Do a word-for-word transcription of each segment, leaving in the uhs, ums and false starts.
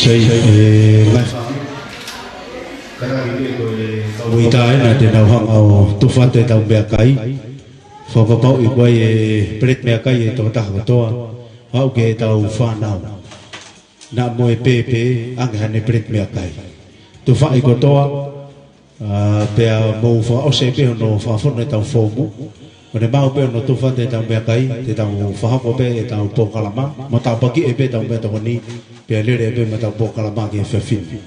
Sai, ē, mai. Kātaki pē ko e kau ueitā ena te nau hanga ʻo tufa atu ʻetau meʻakai. Fakapapauʻi ko e peleti meʻakai ʻe tokotaha kotoa, aʻu ki heʻetau fānau. Naʻa mo e pēpē, ʻoange haʻane peleti meʻakai. Tufaʻi kotoa, ā, pea mou fakaʻosi pē hono fakafonu ʻetau foomu. ʻO ne maʻu pē hono tufa atu ʻetau meʻakai, te tau fakahoko pē ʻetau polokalama, mo tāpuakiʻi pē ʻetau meʻatokoni, pea lele pē mo ʻetau polokalama ki he efiafi ni.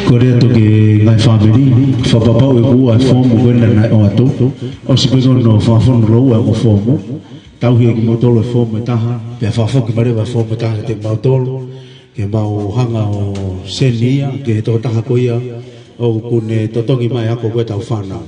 Kole atu ki he ngaahi fāmili, fakapapauʻi ʻoku ua e foomu ko ena naʻe ʻoatu. ʻOsi pē ko hono fakafonu lōua e ongo foomu, tauhi ʻe kimoutolu e foomu ʻe taha, pea fakafoki mai leva e foomu ʻe taha kiate kimautolu, ke mau hanga ʻo seni ia ki he tokotaha ko ia ʻoku ne totongi mai e ako ko ē ʻetau fānau.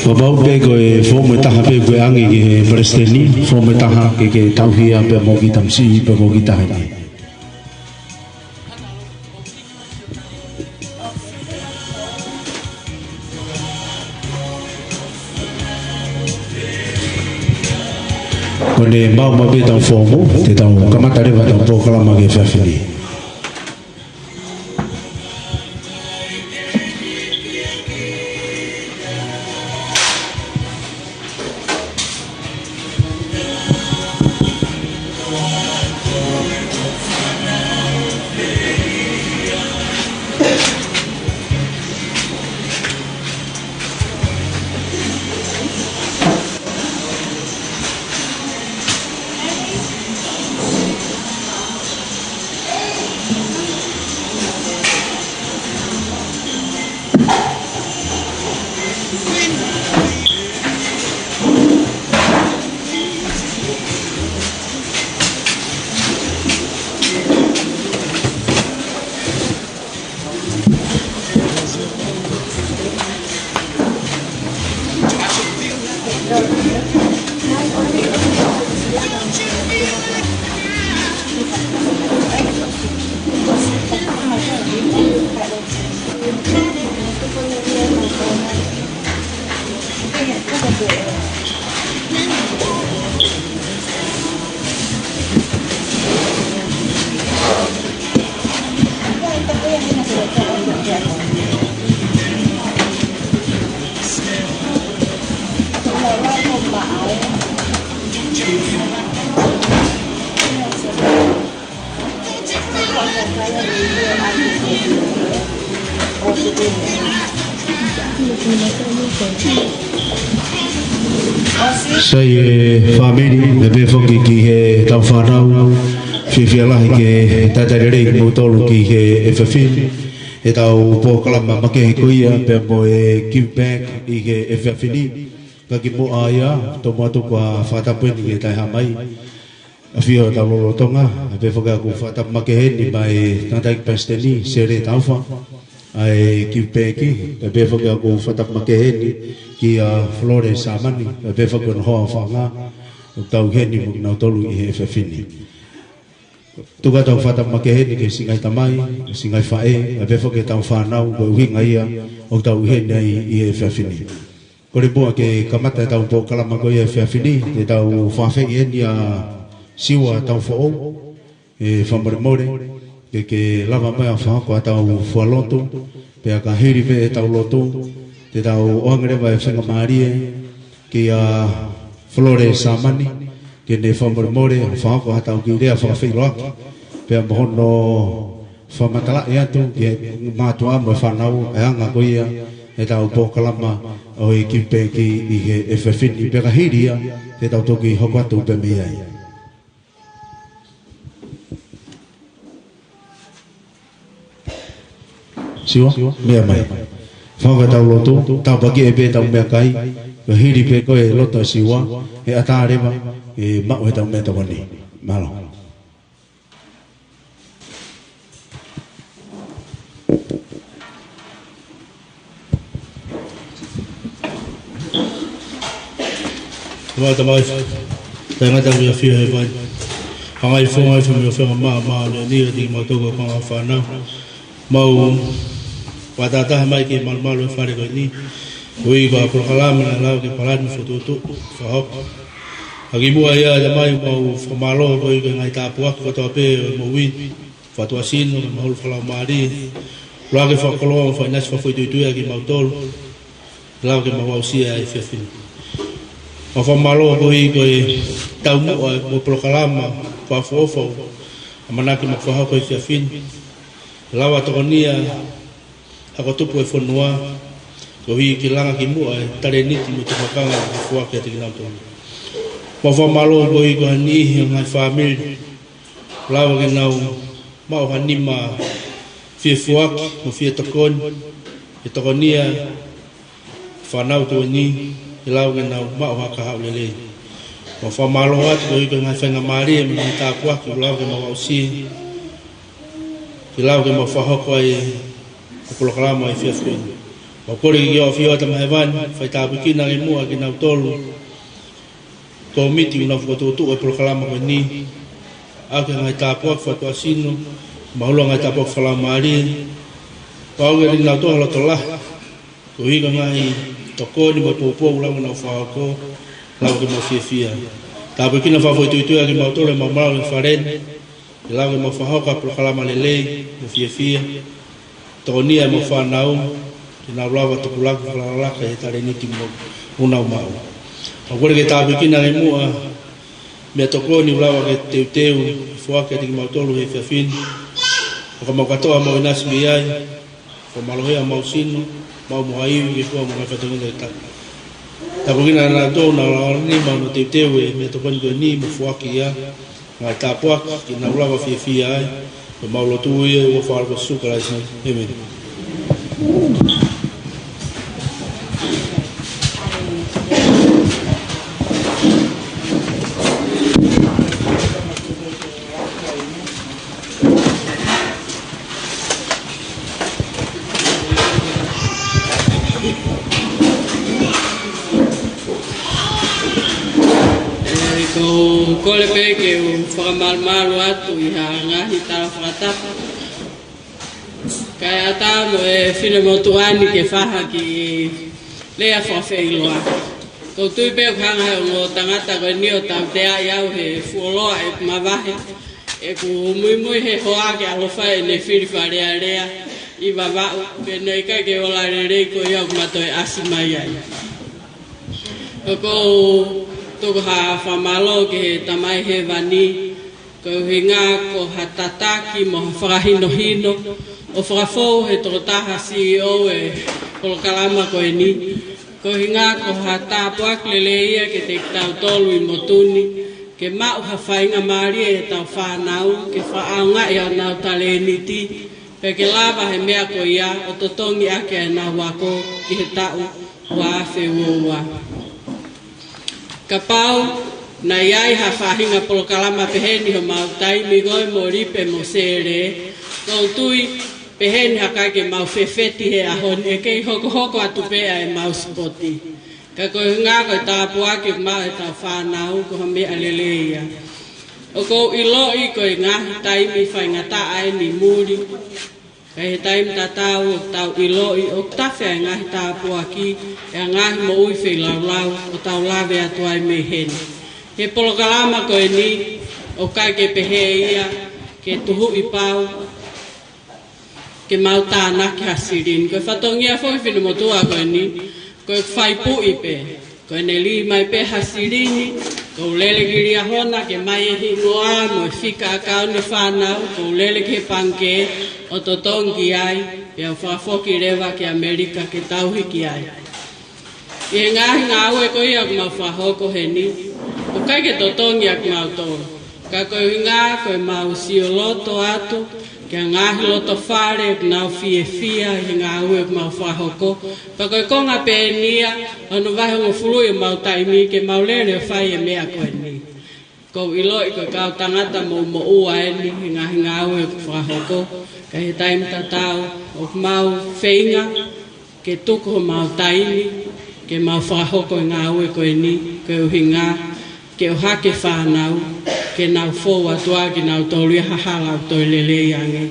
Fakapapauʻi pē ko e foomu ʻe taha pē kuo ʻoange ki he palesiteni, foomu ʻe taha ke ke tauhi ia pea mo kita masiʻi pea mo kita taʻahine. Ko ʻene maʻu mai pē ʻetau foomu, te tau kamata leva ʻetau polokalama ki he efiafi ni. Sai e fāmili, pea pehē foki ki heʻetau fānau, fiefia lahi ke talitali lelei kimoutolu ki he efiafi ni, heʻetau polokalama makehe ko ia, pea mo e give back ʻi he efiafi ni. Ka kimuʻa ia, tomuʻa atu ʻoku ou fakatapu eni ki he Taʻehāmai, ʻAfio ʻa e Lolotonga, pea pehē foki ʻoku ou fakatapu makehe eni maʻa e tangataʻeiki palesiteni, Sele Taufa, ʻa e give back, pea pehē foki ʻoku ou fakatapu makehe eni kia Flore Samani, pea pehē foki hono hoa ʻo fanga, ʻoku tau ʻi heni mo kinautolu ʻi he efiafi ni. Tuku atu ʻa e fakatapu makehe eni ki he siʻi ngaahi tamai, siʻi ngaahi faʻē, pea pehē foki ʻetau fānau, ko e ʻuhinga ia ʻoku tau ʻi heni ai ʻi he efiafi ni. Kole muʻa ke kamata ʻetau polokalama ko ia he efiafi ni, te tau fakaafeʻi eni ʻa Siua Taufoʻou, ʻe fakamolemole, ke ke lava mai ʻo fakahoko ʻetau fuolotu, pea ka hili pē ʻetau lotu, te tau ʻoange leva e faingamālie kia Flore Samani, ke ne fakamolemole ʻo fakahoko haʻatau kiʻi lea fakafeʻiloaki, pea mo hono fakamatalaʻi atu ki he mātuʻa mo e fānau e anga ko ia ʻetau polokalama ʻo e give back ʻi he efiafi ni, pea ka hili ia te tau toki hoko atu pē mei ai. Siua, meʻa mai. Fakahoko ʻetau lotu, tāpuakiʻi pē ʻetau meʻakai, ka hili pē ko e lotu ʻa Siua, he ʻatā leva ʻe maʻu ʻetau meʻatokoni. Mālō. Tamai, tamai, taʻengata ʻoku ʻafio he vai. Hanga ʻi he fofonga ʻi he fai mai ʻo e fanga māmā ʻo e ʻaho ni, ʻiate kimautolu ko e kau fānau. Mau fakataha mai ki he malumalu ʻo e fale ko eni. Koeʻuhi ko e polokalama naʻe lava ke palani fokotuʻutuʻu, fakahoko. Ka kimuʻa ia, tamai, mau fakamālō koeʻuhi ko e ngaahi tāpuaki kotoa pē ʻo e moʻui, fakatuʻasino, mahulu fakalaumālie. Lava ke fakakoloa mo fakaʻinasi fakafoʻituitui ʻa kimautolu, lava ke mau aʻusia ʻa e efiafi ni. Mau fakamālō koeʻuhi ko e taumuʻa mo e polokalama fakaʻofoʻofa ʻoku ʻamanaki ke mau fakahoko he efiafi ni. Lava tokonia hako tupu e fonua, koeʻuhi ke langa kimuʻa e talēniti mo e tufakanga ʻoku foaki ʻiate kinautolu. Mau fakamālō koeʻuhi ko ha niʻihi ʻo e ngaahi fāmili, lava ke nau maʻu ha nima fie foaki mo fie tokoni, ke tokonia e fānau ko eni, ke lava ke nau maʻu ha kahaʻu lelei. Mau fakamālō atu koeʻuhi ko e ngaahi faingamālie mo e ngaahi tāpuaki ʻoku lava ke mau aʻusia, ke lava ke mau fakahoko ai e polokalama ʻo e efiafi ni. Mau kole ki he ʻAfio ʻa e Tamai Hēvani, fai tāpuekina ange muʻa kinautolu kōmiti ʻoku nau fokotuʻutuʻu e polokalama ko eni, ʻaki e ngaahi tāpuaki fakatuʻasino, mahulu e ngaahi tāpuaki fakalaumālie, pau ke ʻi ai ʻa kinautolu ha loto lahi, koeʻuhi ko e ngaahi tokoni mo e poupou ʻoku lava ke nau fakahoko, lava ke mau fiefia. Tāpuekina fakafoʻituitui ʻa kimautolu ʻi he malumalu ʻo e fale ni, ke lava ke mau fakahoko ha polokalama lelei mo fiefia. Tokonia ʻemau fānau ke nau lava tupulaki fakalakalaka ʻi he talēniti ʻoku nau maʻu. Mau kole ke tāpuekina ange muʻa e meʻatokoni ʻoku lava ke teuteu ke foaki ʻiate kimautolu he efiafi ni. Ka mau kātoa mau ʻinasi mei ai, fakamālohia homau sino, maʻu mo ha ivi ke fua mo e ngaahi fatongia ʻo e tangata. Tāpuekina ʻa kinautolu ʻoku nau lava ni mo nau teuteu e meʻatokoni ko eni mo foaki ia, ngaahi tāpuaki ke nau lava fiefia ai. Ko ʻemau lotu ia ʻi he huafa ʻo Sīsū Kalaisi. ʻĒmeni. ʻE, ʻoku ou kole pē ke u fakamalumalu atu ʻi ha ngaahi tala fakatapu. Kae ʻatā mo e finemotuʻa ni ke fai ha kiʻi lea fakafeʻiloaki. ʻOku ou tui pē ʻoku hanga ʻe he ongo tangata ko eni ʻo tauteaʻi au he fuoloa ʻeku mavahe. ʻEku muimui he hoa ke ʻaloʻofa ʻene fili Fale Alea ʻi Vavaʻu, pea naʻe ʻikai ke ola lelei ko ia ʻoku ma toe ʻasi mai ai. ʻOku ou Ko ha fakamālō ki he Tamai Hēvani, ko e ʻuhinga ko ha tataki mo ha fakahinohino ʻo fakafou he tokotaha C E O e polokalama ko eni. Ko e ʻuhinga ko ha tāpuaki lelei ia kiate kitautolu ʻi motu ni, ke maʻu ha faingamālie ʻetau fānau ke fakaʻaongaʻi ʻenau talēniti, pea ke lava he meʻa ko ia ʻo totongi ʻaki ʻenau ako ki he taʻu ua afe ua ua. Kapau naʻe ʻi ai ha faʻahinga polokalama peheni ʻi homau taimi ko ē mo Lipe mo Sele, ʻoku ou tui peheni haʻaku ʻikai ke mau fefeti he ʻaho ni, ʻe kei hokohoko atu pē ʻemau sipoti. Ka ko e ʻuhinga ko e tāpuaki ʻoku maʻu ʻetau fānau ko ha meʻa lelei ia. ʻOku ou ʻiloʻi ko e ngaahi taimi faingataʻa eni muli, ka ʻi he taimi tatau ʻoku tau ʻiloʻi ʻoku tafe ʻa e ngaahi tāpuaki ʻi he ngaahi moʻui feilaulau ʻoku tau lave atu ai mei heni. He polokalama ko eni ʻoku ʻikai ke pehē ia ke tuhuʻi pau ke mau tānaki ha silini. Ko e fatongia foki finemotuʻa ko eni, ko e faipuʻi pē. Ko ʻene lī mai pē ha silini, ʻoku ou lele ki Liahona ke ʻomai e hingoa mo e fika ʻakauni e fānau, ʻoku ou lele ki he pangikē ʻo totongi ai, pea u fakafoki leva ki ʻAmelika ke tauhi ki ai. ʻI he ngaahi ngāue ko ia ʻoku mau fakahoko heni, ʻoku ʻikai ke totongi ʻa kimautolu. Ka ko e ʻuhinga ko ʻemau sio loto atu ki he ngaahi loto fale ʻoku nau fiefia ʻi he ngāue ʻoku mau fakahoko. Pea ko e konga pē eni ia ʻo hono vahe hongofulu ʻi homau taimi ke mau lele ʻo fai e meʻa ko eni. ʻOku ou ʻiloʻi ko e kau tangata moʻumoʻua eni he ngaahi ngāue ʻoku fakahoko. Ka ʻi he taimi tatau ʻoku mau feinga ke tuku homau taimi ke mau fakahoko e ngāue ko eni, ko e ʻuhinga ke ʻohake e fānau ke nau fou atu ʻa kinautolu ʻi ha hala ʻoku toe lelei ange.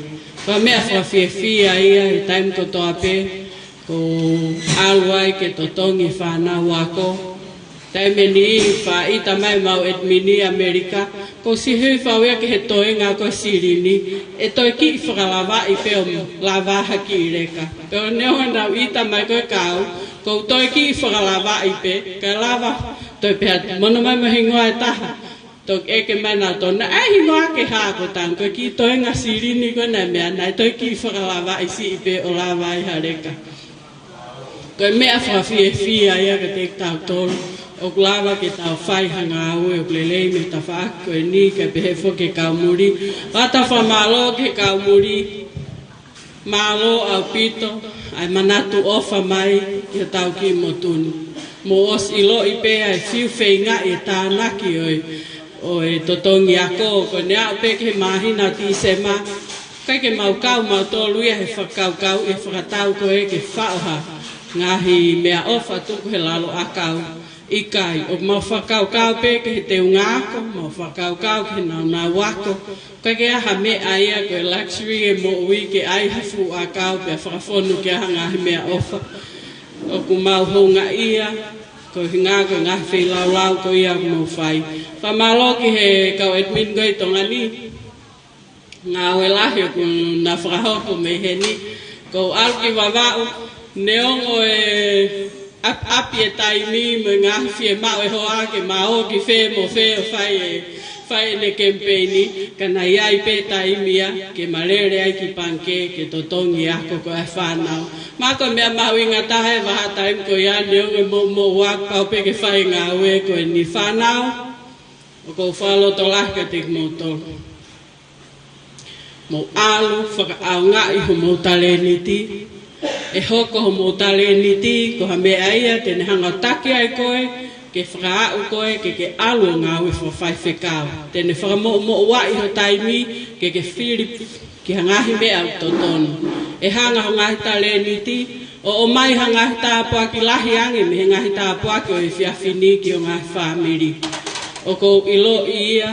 Ko e meʻa fakafiefia ia he taimi kotoa pē ʻoku ou ʻalu ai ke totongi e fānau ako. Taimi ʻe niʻihi faʻa ʻita mai ʻemau ʻedimini ʻi ʻAmelika, ʻoku ou sio hifo au ia ki he toenga ko e silini, ʻe toe kiʻi fakalavaʻi pē ʻo lava ha kiʻi leka. Pea ʻo neongo ʻenau ʻita mai ko e kau, ʻoku ou toe kiʻi fakalavaʻi pē, kae lava toe pehē atu, mo ʻomai mo e hingoa ʻe taha. Toki ʻeke mai nautolu, naʻe hingoa ki he hā ko e tangata ko e kiʻi toenga silini ko ē naʻe meʻa, naʻe toe kiʻi fakalavaʻi siʻi pē ʻo lava ai ha leka. Ko e meʻa fakafiefia ia kiate kitautolu ʻoku lava ke tau fai ha ngāue ʻoku lelei mei he tafaʻaki ko eni, kae pehē foki ki he kau muli. Pea tau fakamālō ki he kau muli. Mālō ʻaupito ʻa e manatu ʻofa mai ki hotau kiʻi motu ni. Mou ʻosi ʻiloʻi pē ʻa e fiu feingaʻi e tānaki ʻo e, ʻo e totongi ako, ko ʻene aʻu pē ki he māhina ʻo Tīsema, ʻikai ke mau kau mautolu ia he fakakaukau ʻi he fakatau ko ē ke faʻo ha ngaahi meʻaʻofa tuku he lalo ʻakau. ʻIkai, ʻoku mau fakakaukau pē ki he teunga ako, mau fakakaukau ki he nāunau ako, ʻikai ke ʻi ai ha meʻa ia ko e luxury e moʻui ke ʻai ha fuʻu ʻakau pea fakafonu ki ai ha ngaahi meʻaʻofa. ʻOku mau houngaʻia, ko e ʻuhinga ko e ngaahi feilaulau ko ia ʻoku mau fai. Fakamālō ki he kau admin ko ē ʻi Tonga ni. Ngāue lahi ʻoku na fakahoko mei heni. ʻOku ou ʻalu ki Vavaʻu, neongo e ʻapiʻapi e taimi mo e ngaahi fiemaʻu e hoa ke ma ō ki fē mo fē ʻo fai e, fai ʻene kemipeini, ka naʻe ʻi ai pē taimi ia ke ma lele ai ki pangikē ke totongi e ako ko ē ʻa e fānau. Pea ko e meʻa mahuʻinga taha he vahaʻa taimi ko ia, neongo e moʻumoʻua, pau pē ke fai e ngāue ko eni. Fānau, ʻoku ou fakalotolahi kiate kimoutolu. Mou ʻalu fakaʻaongaʻi homou talēniti. ʻE hoko homou talēniti ko ha meʻa ia te ne hanga ʻo taki ai koe, ke fakaaʻu koe ke ke ʻalu ʻo ngāue fakafaifekau. Te ne fakamoʻumoʻuaʻi ho taimi ke ke fili ki ha ngaahi meʻa ʻoku totonu. ʻE hanga ho ngaahi talēniti ʻo ʻomai ha ngaahi tāpuaki lahi ange mei he ngaahi tāpuaki ʻo e efiafi ni ki ho ngaahi fāmili. ʻOku ou ʻiloʻi ia,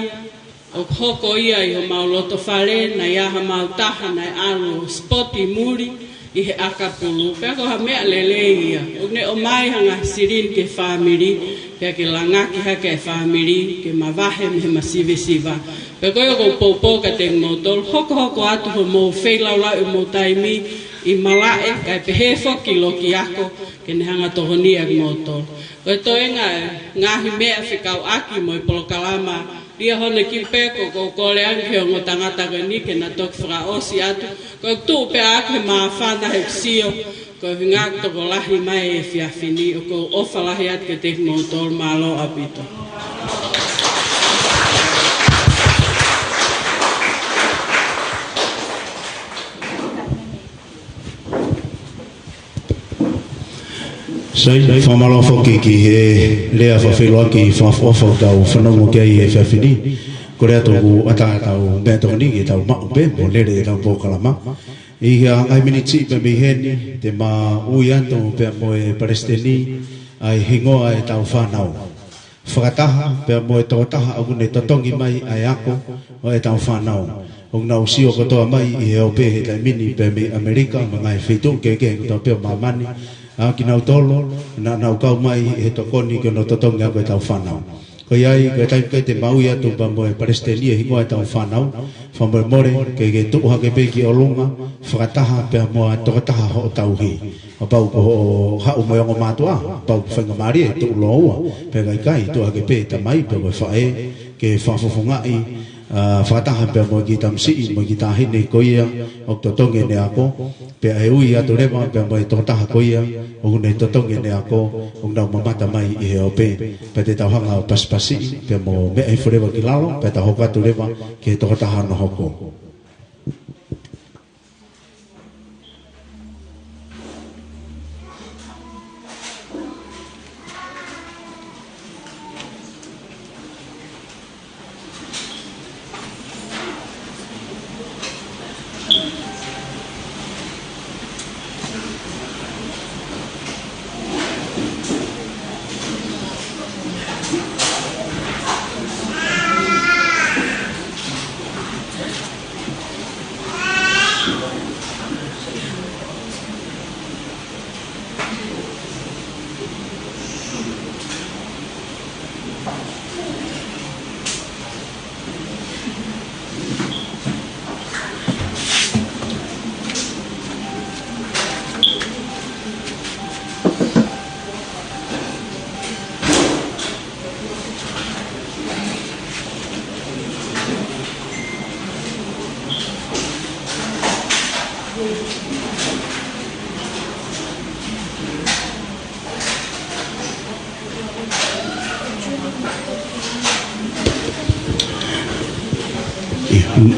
ʻoku hoko ia ʻi homau loto fale, naʻe ʻi ai hamau taha naʻe ʻalu ʻo sipoti muli ʻi he ʻakapulu. Pea ko ha meʻa lelei ia, ʻoku ne ʻomai ha ngaahi silini ki he fāmili, pea ke langaki hake e fāmili ke mavahe mei he masivesiva. Pea ko ia ʻoku ou poupou kiate kimoutolu, hokohoko atu hoʻomou feilaulau ʻi homou taimi, ʻi malaʻe, kae pehē foki ki loki ako, ke ne hanga ʻo tokoniʻi kimoutolu. Ko e toenga e ngaahi meʻa fekauʻaki mo e polokalama Liahona Kiupeko, ʻoku ou kole ange ki he ongo tangata ko eni ke na toki fakaʻosi atu. Ko e tuʻu pē ʻaʻaku he māfana he sio, ko e ʻuhinga ʻoku tokolahi mai he efiafi ni, ʻoku ou ʻofa lahi atu kiate kimoutolu, mālō ʻaupito. Sai, fakamālō foki ki he lea fakafeʻiloaki fakaʻofoʻofa ʻoku tau fanongo ki ai he efiafi ni. Kole atu ʻoku ʻatā ʻetau meʻatokoni ke tau maʻu pē mo lele ʻetau polokalama. ʻI ha ngaahi miniti pē mei heni, te ma ui atu pea mo e Palesiteni ʻa e hingoa ʻetau fānau fakataha pea mo e tokotaha ʻoku ne totongi mai ʻa e ako ʻo ʻetau fānau. ʻOku nau sio kotoa mai ʻi he ope he taimi ni pea mei ʻAmelika mo e ngaahi feituʻu kehekehe kotoa pē ʻo māmani. ʻA kinautolu naʻa nau kau mai he tokoni ki hono totongi ako ʻetau fānau. Ko ia ai, ko e taimi ko ē te ma ui atu pea mo e Palesiteni e hingoa ʻetau fānau, fakamolemole ke ke tuʻu hake pē ki ʻolunga fakataha pea mo e tokotaha hoʻo tauhi. Kapau ko hoʻo haʻu mo e ongo mātuʻa, kapau ko e faingamālie, tuʻu lōua, pea ka ʻikai, tuʻu hake pē tamai, pea ko e faʻē, ke fakafofongaʻi, ʻa, fakataha pea mo e kiʻi tamasiʻi, mo e kiʻi taʻahine ko ia ʻoku totongi ʻene ako, pea ʻe ui atu leva pea mo e tokotaha ko ia ʻoku ne totongi ʻene ako, ʻoku nau mamata mai ʻi he ope, pea te tau hanga ʻo pasipasiʻi, pea mo meʻa hifo leva ki lalo, pea tau hoko atu leva ki he tokotaha hono hoko.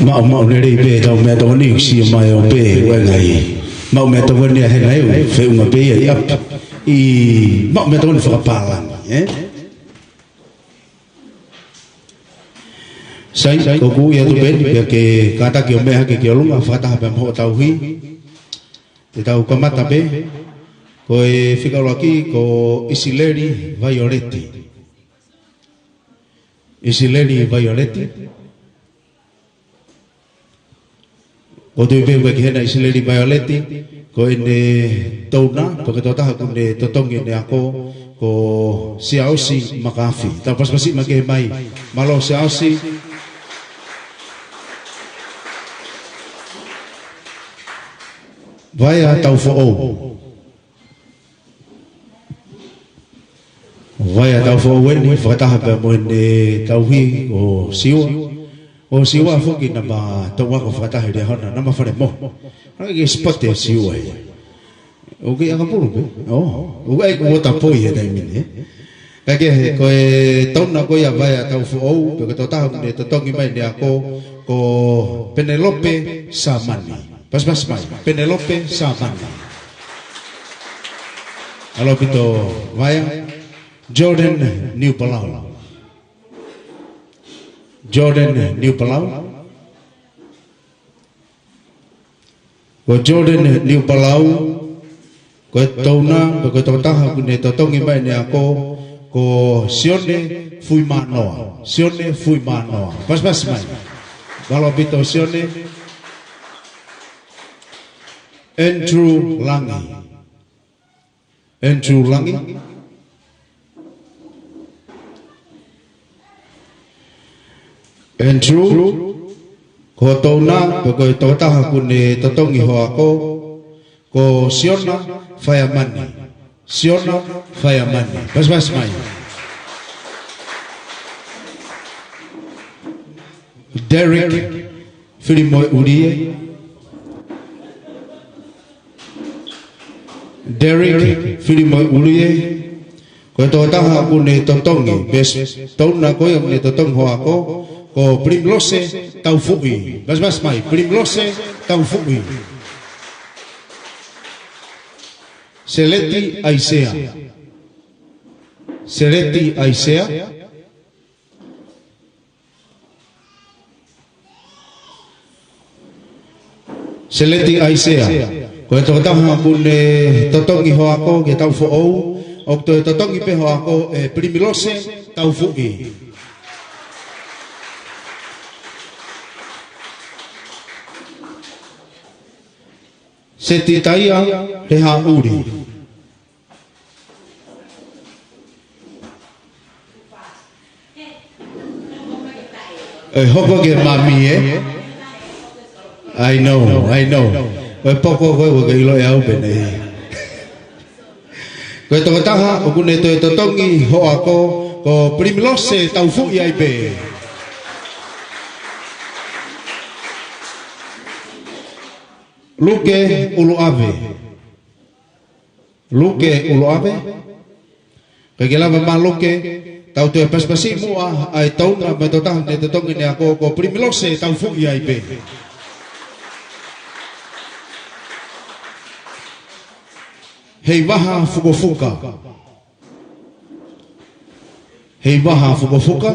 Maʻu, maʻu lelei pē ʻetau meʻatokoni, sio mai ʻo pē, ʻo e ngaahi. Maʻu meʻatokoni ʻa e ngaahi, feʻunga pē ia ʻi ʻapi. ʻI, maʻu meʻatokoni fakapālangi, ē? Sai, ko ʻeku ui atu pē eni, pea ke kātaki ʻo meʻa hake ki ʻolunga, fakataha pea mo hoʻo tauhi. Te tau kamata pē, ko e fika ʻuluaki, ko ʻIsileli Vaioleti. ʻIsileli Vaioleti. ʻOku tui pē ʻoku ʻikai ke ʻi hena ʻIsileli Vaioleti, ko ʻene touna, ko e tokotaha ʻoku ne totongi ʻene ako, ko Siaosi Makafi. Tau pasipasi mai ki he mai, mālō Siaosi. Vaea Taufoʻou. Vaea Taufoʻou eni, fakataha pea mo ʻene tauhi ʻo Siua. ʻO Siua foki naʻa ma tau ako fakataha ʻi Liahona, naʻa ma fale mo. Hanga ke spot ʻe Siua ia. ʻOku ʻi ʻAkapulu pē. ʻŌ, ʻoku ʻi ai ko Waterpoint he taimi ni, ē. Kae kehe, ko e touna ko ia Vaea Taufoʻou, pea ko e tokotaha ʻoku ne totongi mai ʻene ako, ko Penelope Samani. Pasipasi mai, Penelope Samani. Mālō ʻaupito Vaea. Jordan Niupalau. Jordan Niupalau. Ko Jordan Niupalau, ko e touna, ko e tokotaha ʻoku ne totongi mai ʻene ako, ko Sione Fuimanoa. Sione Fuimanoa. Pasipasi mai. Mālō ʻaupito Sione. Andrew Langi. Andrew Langi. Andrew, ko e touna, pe ko e tokotaha ʻoku ne totongi hoʻo ako, Ko Siona Faiamani. Siona Faiamani. Pasipasi mai. Derek Filimoeʻulie. Derek Filimoeʻulie. Ko e tokotaha ʻoku ne totongi, pea ko e touna ko ia ʻoku ne totongi hoʻo ako, ko Primrose Taufuʻi. Pasipasi mai, Primrose Taufuʻi. Seleti ʻAisea. Seleti ʻAisea. Seleti ʻAisea. Ko e tokotaha ʻoku ne totongi hoʻo ako ki he taʻu foʻou, ʻoku toe totongi pē hoʻo ako ʻe Primrose Taufuʻi. Setitaia Lehaʻuli. ʻE hoko ke mami, ē? I know, I know. Ko e poko ko ē, ʻoku ke ʻilo ʻe au pē ʻeni. Ko e tokotaha ʻoku ne toe totongi hoʻo ako, ko Primrose Taufuʻi ai pē. Luke ʻUluʻave. Luke ʻUluʻave. Kae ke lava mai Luke, tau toe pasipasi muʻa ʻa e touna mo e tokotaha ne totongi ʻene ako, ko Primrose Taufuʻi ai pē. Heivaha Fukofuka. Heivaha Fukofuka.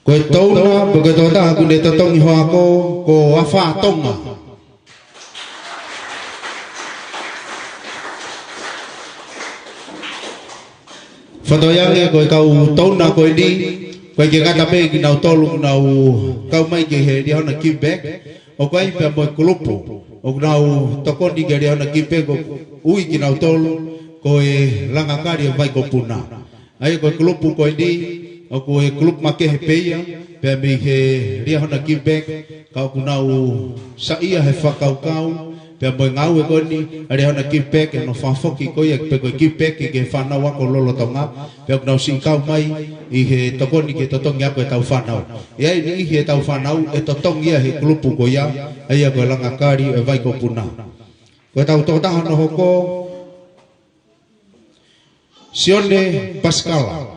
Ko e touna, ko e tokotaha ʻoku ne totongi hoʻo ako, ko Afā Tonga. Fakatokangaʻi ange ko e kau touna ko eni, ʻoku ʻikai ke ngata pē kinautolu ʻoku nau kau mai ki he Liahona Give Back, ʻoku ʻi ai pē mo e kulupu ʻoku nau tokoni ki he Liahona Give Back, ʻoku ui kinautolu ko e Langakali ʻo e Vai ko Puna. ʻA ia ko e kulupu ko eni, ʻoku ʻi ai e kulupu makehe pē ia, pea mei he Liahona Give Back, ka ʻoku nau saiʻia he fakakaukau, pea mo e ngāue ko eni ʻa e Liahona Give Back, ʻi hono fakafoki ko ia, pe ko e give back ki he fānau ako lolotonga, pea ʻoku nau siʻi kau mai ʻi he tokoni ki he totongi ako ʻetau fānau. ʻI ai e niʻihi ʻetau fānau ʻe totongi ia he kulupu ko ia, ʻa ia ko e Langakali ʻo e Vai ko Puna. Ko ʻetau tokotaha hono hoko, Sione Pasikala.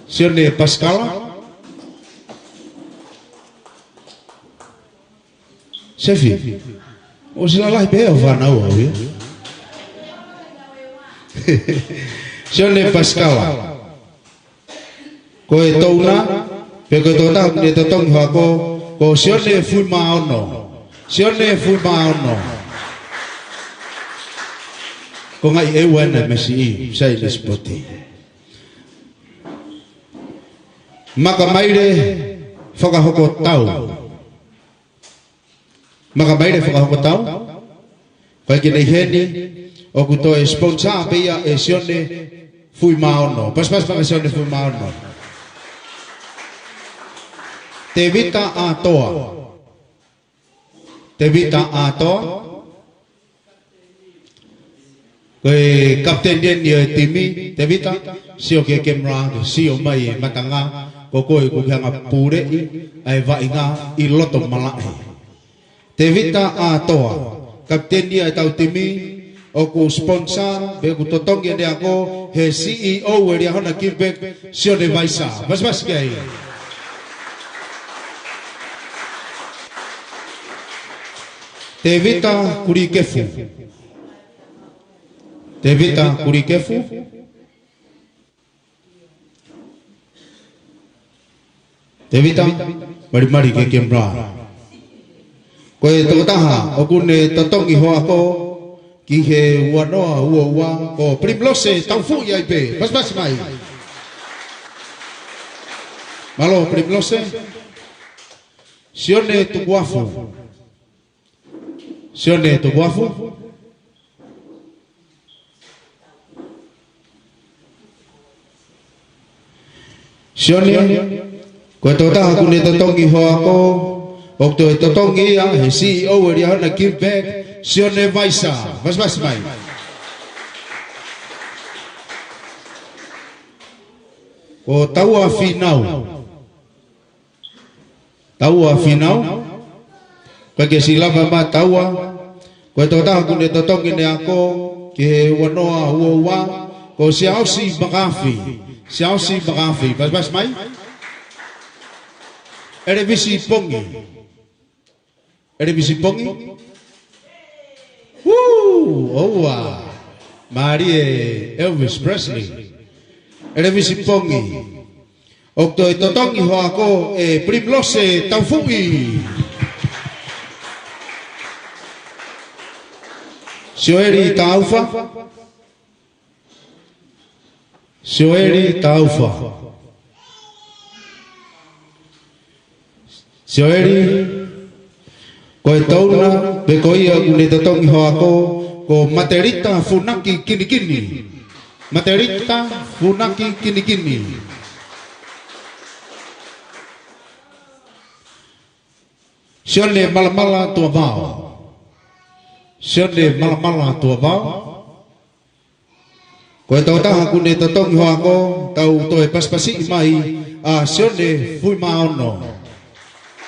Sione Pasikala. Sefi, ʻosi lalahi pē hoʻo fānau au ia. Sione Pasikala. Ko e touna, pe ko e tokotaha ʻoku ne totongi hoʻo ako, ko Sione Fuimaono. Sione Fuimaono. Ko e ngaahi ʻEua ena mei Siʻi, sai le sipoti. Makamaile Fakahokotau. Makamaile Fakahokotau. Ko e kiʻi nei heni, ʻoku toe sponsor pē ia ʻe Sione Fuimaono. Pasipasi mai kia Sione Fuimaono. Tevita ʻAtoa. Tevita ʻAtoa. Ko e kapiteni eni ʻo e timi, Tevita, sio ki he kemera, ke sio mai e matanga, ko koe ʻoku ke hanga puleʻi ʻa e vaʻinga ʻi loto malaʻe. Tevita ʻAtoa, kapiteni ʻa ʻetau timi, ʻoku sponsor, pe ʻoku totongi ʻene ako, he C E O ʻo e Liahona Give Back, Sione Vaisa. Pasipasi ki ai. Tevita Kulikefu. Tevita Kulikefu. Tevita, malimali ki he kemera. Ko e tokotaha ʻoku ne totongi hoʻo ako ki he ua noa ua ua, ko Primrose Taufuʻi ai pē. Pasipasi mai. Mālō Primrose. Sione Tukuafu. Sione Tukuafu. Sione, ko e tokotaha ʻoku ne totongi hoʻo ako, ʻOku toe totongi ia he C E O ʻo e Liahona Give Back, Sione Vaisa. Vasivasi mai. Ko Taua Finau. Taua Finau. Ko e ke silava ma Taua. Ko e tokotaha ʻoku ne totongi ʻene ako ki he ua noa ua ua. Ko Siaosi Makafi. Siaosi Makafi. Vasivasi mai. ʻElevisi Pongi. ʻElevisi Pongi. Woo! ʻOua. Mālie Elvis Presley. ʻElevisi Pongi. ʻOku toe totongi hoʻo ako ʻe Primrose Taufuʻi. Sioeli Taufa. Sioeli Taufa. Sioeli, ko e touna, pe ko ia ʻoku ne totongi hoʻo ako, ko Matelita Funaki Kinikini. Matelita Funaki Kinikini. Sione Malamala Tuavao. Sione Malamala Tuavao. Ko e tokotaha ʻoku ne totongi hoʻo ako, tau toe pasipasiʻi mai ʻa Sione Fuimaono.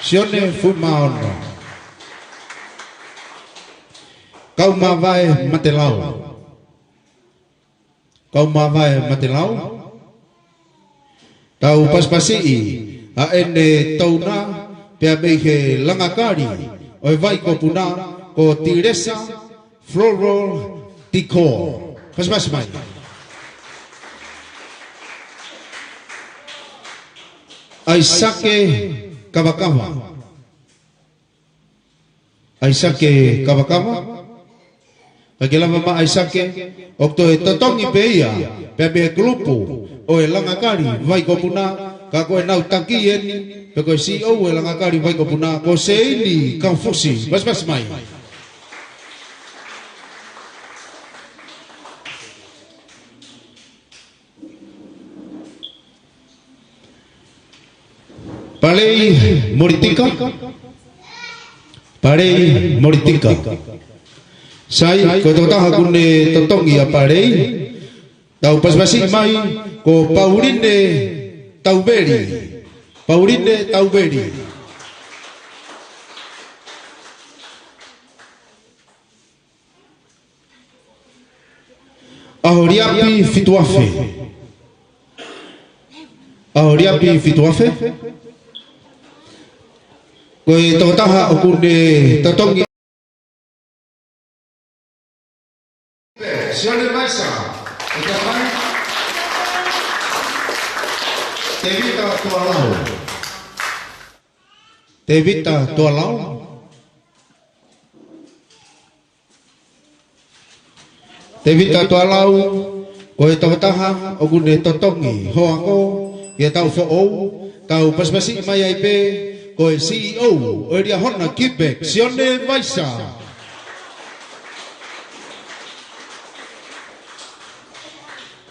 Sione Fuimaono. Kaumavae Matelau. Kaumavae Matelau. Tau pasipasiʻi ʻa ʻene touna pea mei he Langakali ʻo e Vaikopuna, ko Tilesa Floral Decor. Pasipasi mai. ʻAisake Kavakava. ʻAisake Kavakava. Ka ke lava ma ʻAisake, ʻoku toe totongi pē ia pea mei he kulupu ʻo e Langakali Vaikopuna, ka ko ʻenau taki eni, pe ko e C E O ʻo e Langakali Vaikopuna, ko Seini Kaufusi. Pasipasi mai. Palei Molitika. Palei Molitika. Sai, ko e tokotaha ʻoku ne totongi ʻa Palei, tau pasipasi mai, ko Pauline Tauveli. Pauline Tauveli. ʻAholiapi Fituafe. ʻAholiapi Fituafe. Ko e tokotaha ʻoku ne totongi. Sione Vaisa. Tevita Tualau. Tevita Tualau. Tevita Tualau, ko e tokotaha ʻoku ne totongi hoʻo ako ki he taʻu foʻou, tau pasipasi mai ai pē, ko e C E O ʻo e Liahona Give Back, Sione Vaisa.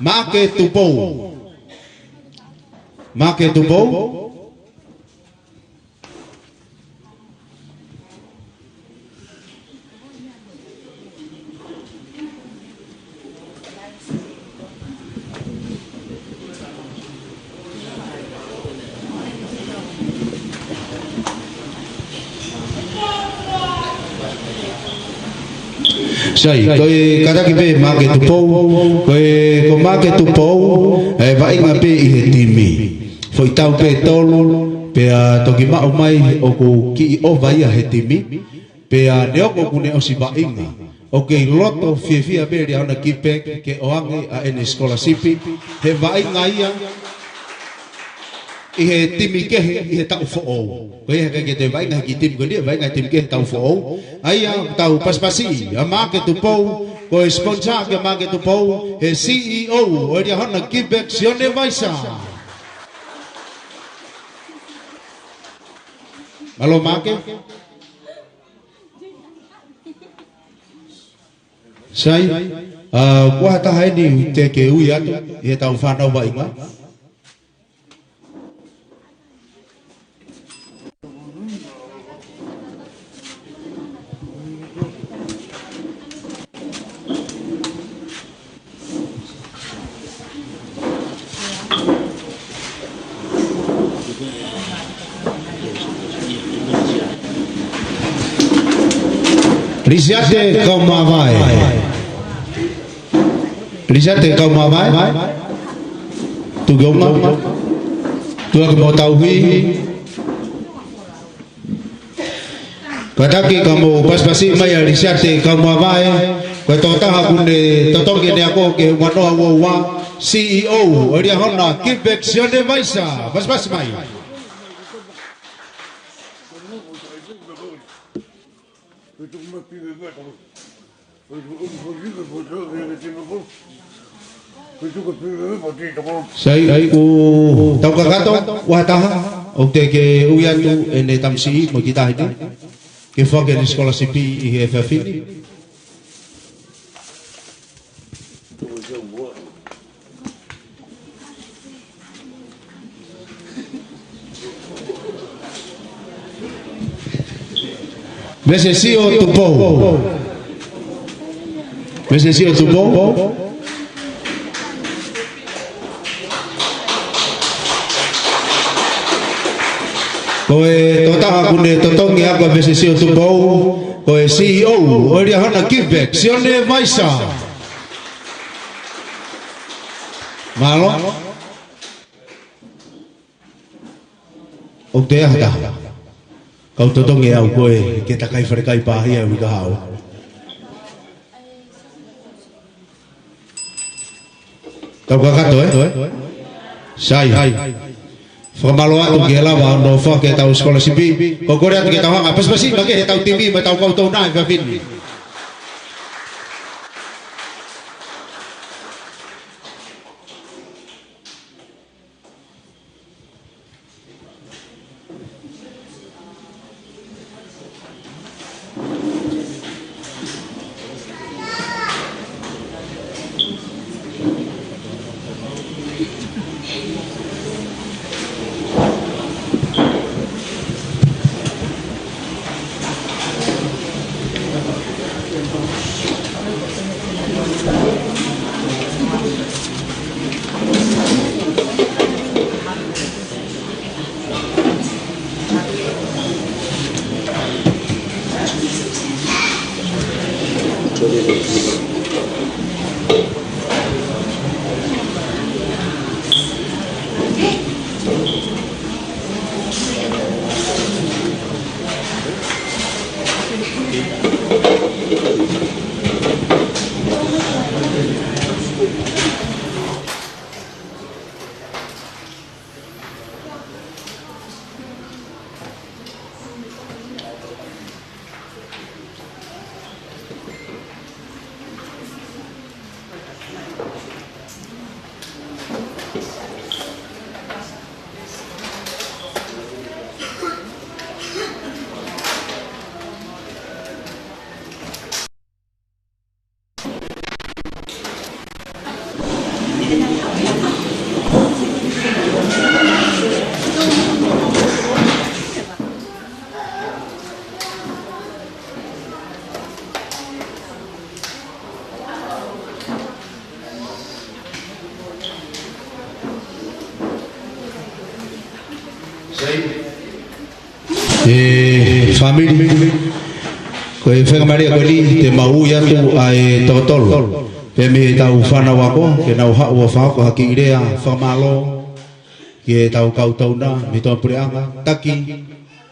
Maʻake Tupou. Maʻake Tupou. Sai, ko e kātaki pē Maʻake Tupou, ko e, ko Maʻake Tupou, ʻe vaʻinga pē ʻi he timi. Foʻi taʻu pē tolu, pea toki maʻu mai ʻoku kiʻi ʻova ia he timi, pea neongo ʻoku ne ʻosi vaʻinga, ʻoku kei loto fiefia pē Liahona Give Back ke ʻoange ʻa ʻene scholarship, he vaʻinga ia ʻi he timi kehe ʻi he taʻu foʻou. Ko ia he ʻikai ke te vaʻinga he kiʻi timi ko eni, vaʻinga he timi kehe taʻu foʻou. ʻA ia, tau pasipasi ʻa Maʻake Tupou, ko e sponsor ke Maʻake Tupou, he C E O ʻo e Liahona Give Back, Sione Vaisa. Mālō Maʻake. Sai, ʻa, ko ha taha eni te ke ui atu, ʻi heʻetau fānau vaʻinga. Lisiate Kaumavae. Lisiate Kaumavae. Tuku ki ʻolunga. Tuku ki mo tauhi. Kātaki kae mou pasipasi mai ʻa Lisiate Kaumavae. Ko e tokotaha ʻoku ne totongi ʻene ako ki he ua noa ua ua, C E O ʻo e Liahona Give Back, Sione Vaisa. Pasipasi mai. Sai, ʻoku tau kakato, ʻoku ʻi ai ha taha ʻoku teʻeki ke ui atu ʻene tamasiʻi mo e kiʻi taʻahine ke foaki ʻene scholarship ʻi he efiafi ni? Mese Sio Tupou. Mese Sio Tupou. Ko e tokotaha ʻoku ne totongi ʻa e ako ʻa Mese Sio Tupou, ko e C E O ʻo e Liahona Give Back, Sione Vaisa. Mālō. ʻOku ʻi ai ha taha ʻoku totongi ʻe au ko ē ke takai falekai pāhia ʻi he uike kahaʻu? Tau kakato, ē? Sai. Fakamālō atu ki he lava ʻo nofo ki heʻetau scholarship. Ko e kole atu ke tau hanga ʻo pasipasi mai ki heʻetau timi mo ʻetau kau tau nai fafini. ʻE fāmili, ko e faingamālie ko eni te mau ui atu ʻa e toko tolu pē mei heʻetau fānau ako ke nau haʻu ʻo fakahoko ha kiʻi lea fakamālō ki heʻetau kau tauna mei he puleʻanga, taki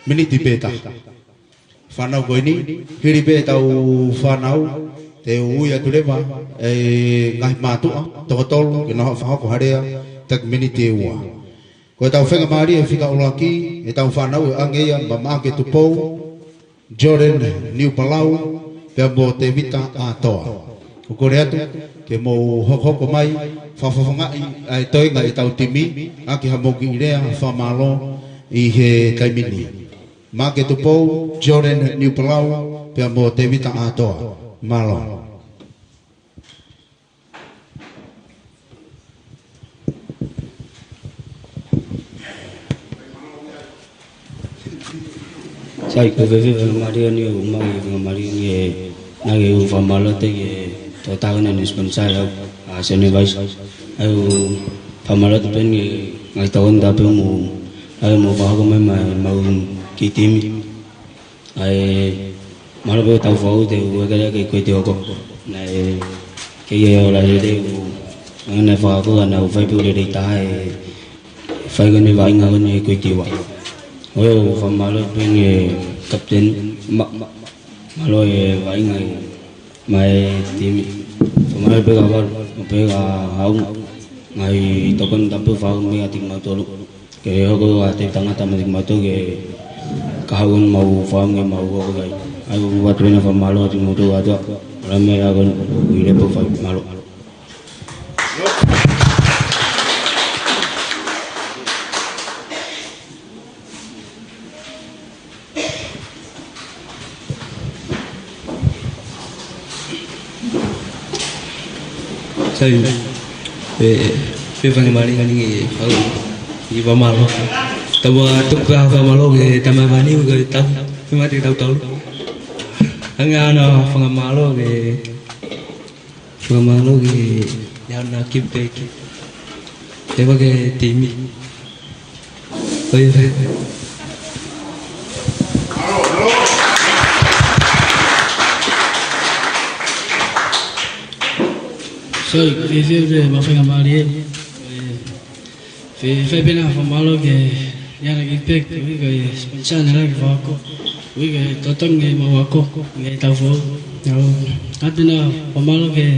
miniti pē taha. Fānau ko eni, hili pē ʻetau fānau, te u ui atu leva e ngaahi mātuʻa toko tolu ke nau haʻu ʻo fakahoko ha lea, taki miniti ʻe ua. Ko ʻetau faingamālie fika ʻuluaki, ʻetau fānau ʻe ʻoange ia maʻa Maʻake Tupou, Jordan Niupalau, pea mo Tevita ʻAtoa. ʻOku kole atu ke mou hokohoko mai, fakafofongaʻi ʻa e toenga ʻetau timi, ʻaki haʻamou kiʻi lea fakamālō ʻi he taimi ni. Maʻake Tupou, Jordan Niupalau, pea mo Tevita ʻAtoa. Mālō. Sai, ko e fēfē faingamālie ni ʻo maʻu e faingamālie ni ʻe naʻe u fakamālō atu ki he tokotaha naʻa ne sponsor au, ʻa Sione Vaisa. ʻOku ou fakamālō atu pē ni ngaahi tauhi tapu mo, ʻa e mo fakahoko mai maʻa ʻemau kiʻi timi. ʻA e Mālō pē Taufoʻou, te u ʻeke leva ki he kuiti hoko. Naʻe kei ʻi ai e ola lelei, ʻo, naʻe fakahoko, naʻa ku fai pē ʻeku lelei taha he fai ko eni e vaʻinga ko eni he kuiti ua. ʻOku ou fakamālō pē ki he kapiteni, ma-, ma-, mālō e vaʻinga ʻi he maʻu e timi. Fakamālō pē kia Valu, pea pehē kia Haʻu, ngaahi tokoni tapu fau mei he timi ʻa kimautolu. Ke hoko atu e tangata mei he timi ʻa kimautolu ke ka haʻu ʻo mau fai ʻemau hoko ki ai. ʻOku ou ʻoatu ʻeni e fakamālō atu kimautolu kātoa. Mālō e meʻa ko eni, ʻi he lepo fai, mālō. Sai, pē, pē fanga mālie ngani ke fai e fakamālō. Tau ʻoatu e fakamālō ki he tama vani ko e tau, pē mate tau tau. Hanga ʻana fakamālō ki he Fakamālō ki he ʻaho ni ki he peki. He wake timi. ʻOi, ʻoe. Sorry, fēfē pē mo e fakamālō ē. ʻOi. Fē, fē pē ʻena fakamālō ki he ʻaho ni ki he peki, ʻoku ʻikai ko e sponsor naʻe lava ke fakahoko. ʻOku ʻikai ko e totongi ʻemau ako, ʻi he Taufoʻou. ʻOatu ʻena fakamālō ki he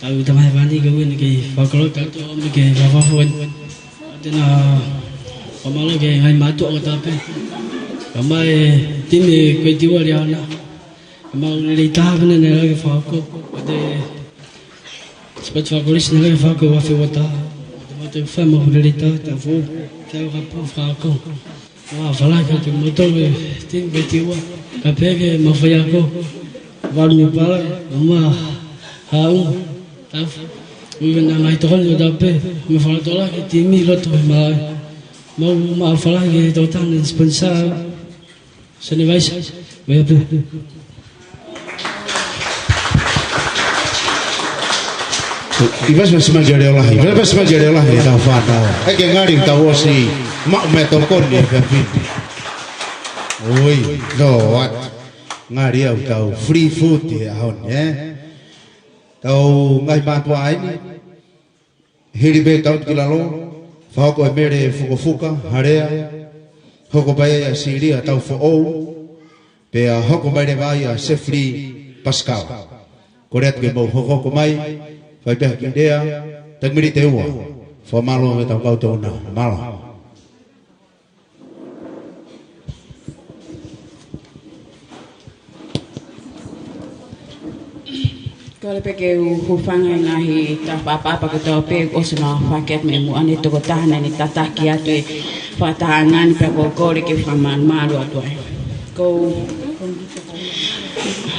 tau tama hēvani ko eni ke fakahoko atu ʻo ʻomai ke fakahoko eni. ʻOatu ʻena fakamālō ki he ngaahi mātuʻa kotoa pē. Kae ʻumaʻā e timi ko e Tiuali ʻaho na. Mau lelei taha pē naʻe lava ke fakahoko. ʻOatu e Sport Fakakolisi naʻe lava ke fakahoko ʻi he uafe ua taha. Mau fai mau lelei taha, Taufoʻou. Fai ka pō fakahoko. Mau fakalaka atu kiate kimoutolu e timi ko e Tiuali. Kae pehē ki he mau faiako. Valu Niupala, mo Haʻu. Taufoʻou. ʻOku ʻi ai ʻena ngaahi tokoni kotoa pē. Mo e fakalotolahi ki he timi ʻi loto he malaʻe. Mau, mau fakalaka ki he tokotaha naʻe sponsor. Sene Vaisa, meʻa pē. ʻI Vaisa, Vaisa Majaliolahi, Vaisa Majaliolahi, tau fānau. ʻEke ngali tau ʻosi maʻu meʻatokoni he efiafi ni. ʻOi, no, what? Ngali ʻoku tau free food he ʻaho ni, ē? Tau ngaahi mātuʻa ʻeni. Hili pē tau ki lalo, fakahoko e mele fukofuka, halea, hoko pē ʻa Silia Taufoʻou, pea hoko mai leva ʻa Sefuli Pasikala. Kole atu ke mou hokohoko mai, fai pē ha kiʻi lea, taimi lite ua, fakamālō ki he tau kau tōna, mālō. Kole pē ke u hūfanga he ngaahi tau fakatapu kotoa pē kuo ʻosi nau fakahoko mei muʻa ni, tokotaha naʻa ne tataki atu e fakatahaʻanga ni pea ʻoku ou kole ke fakamālō atu ai. Ko e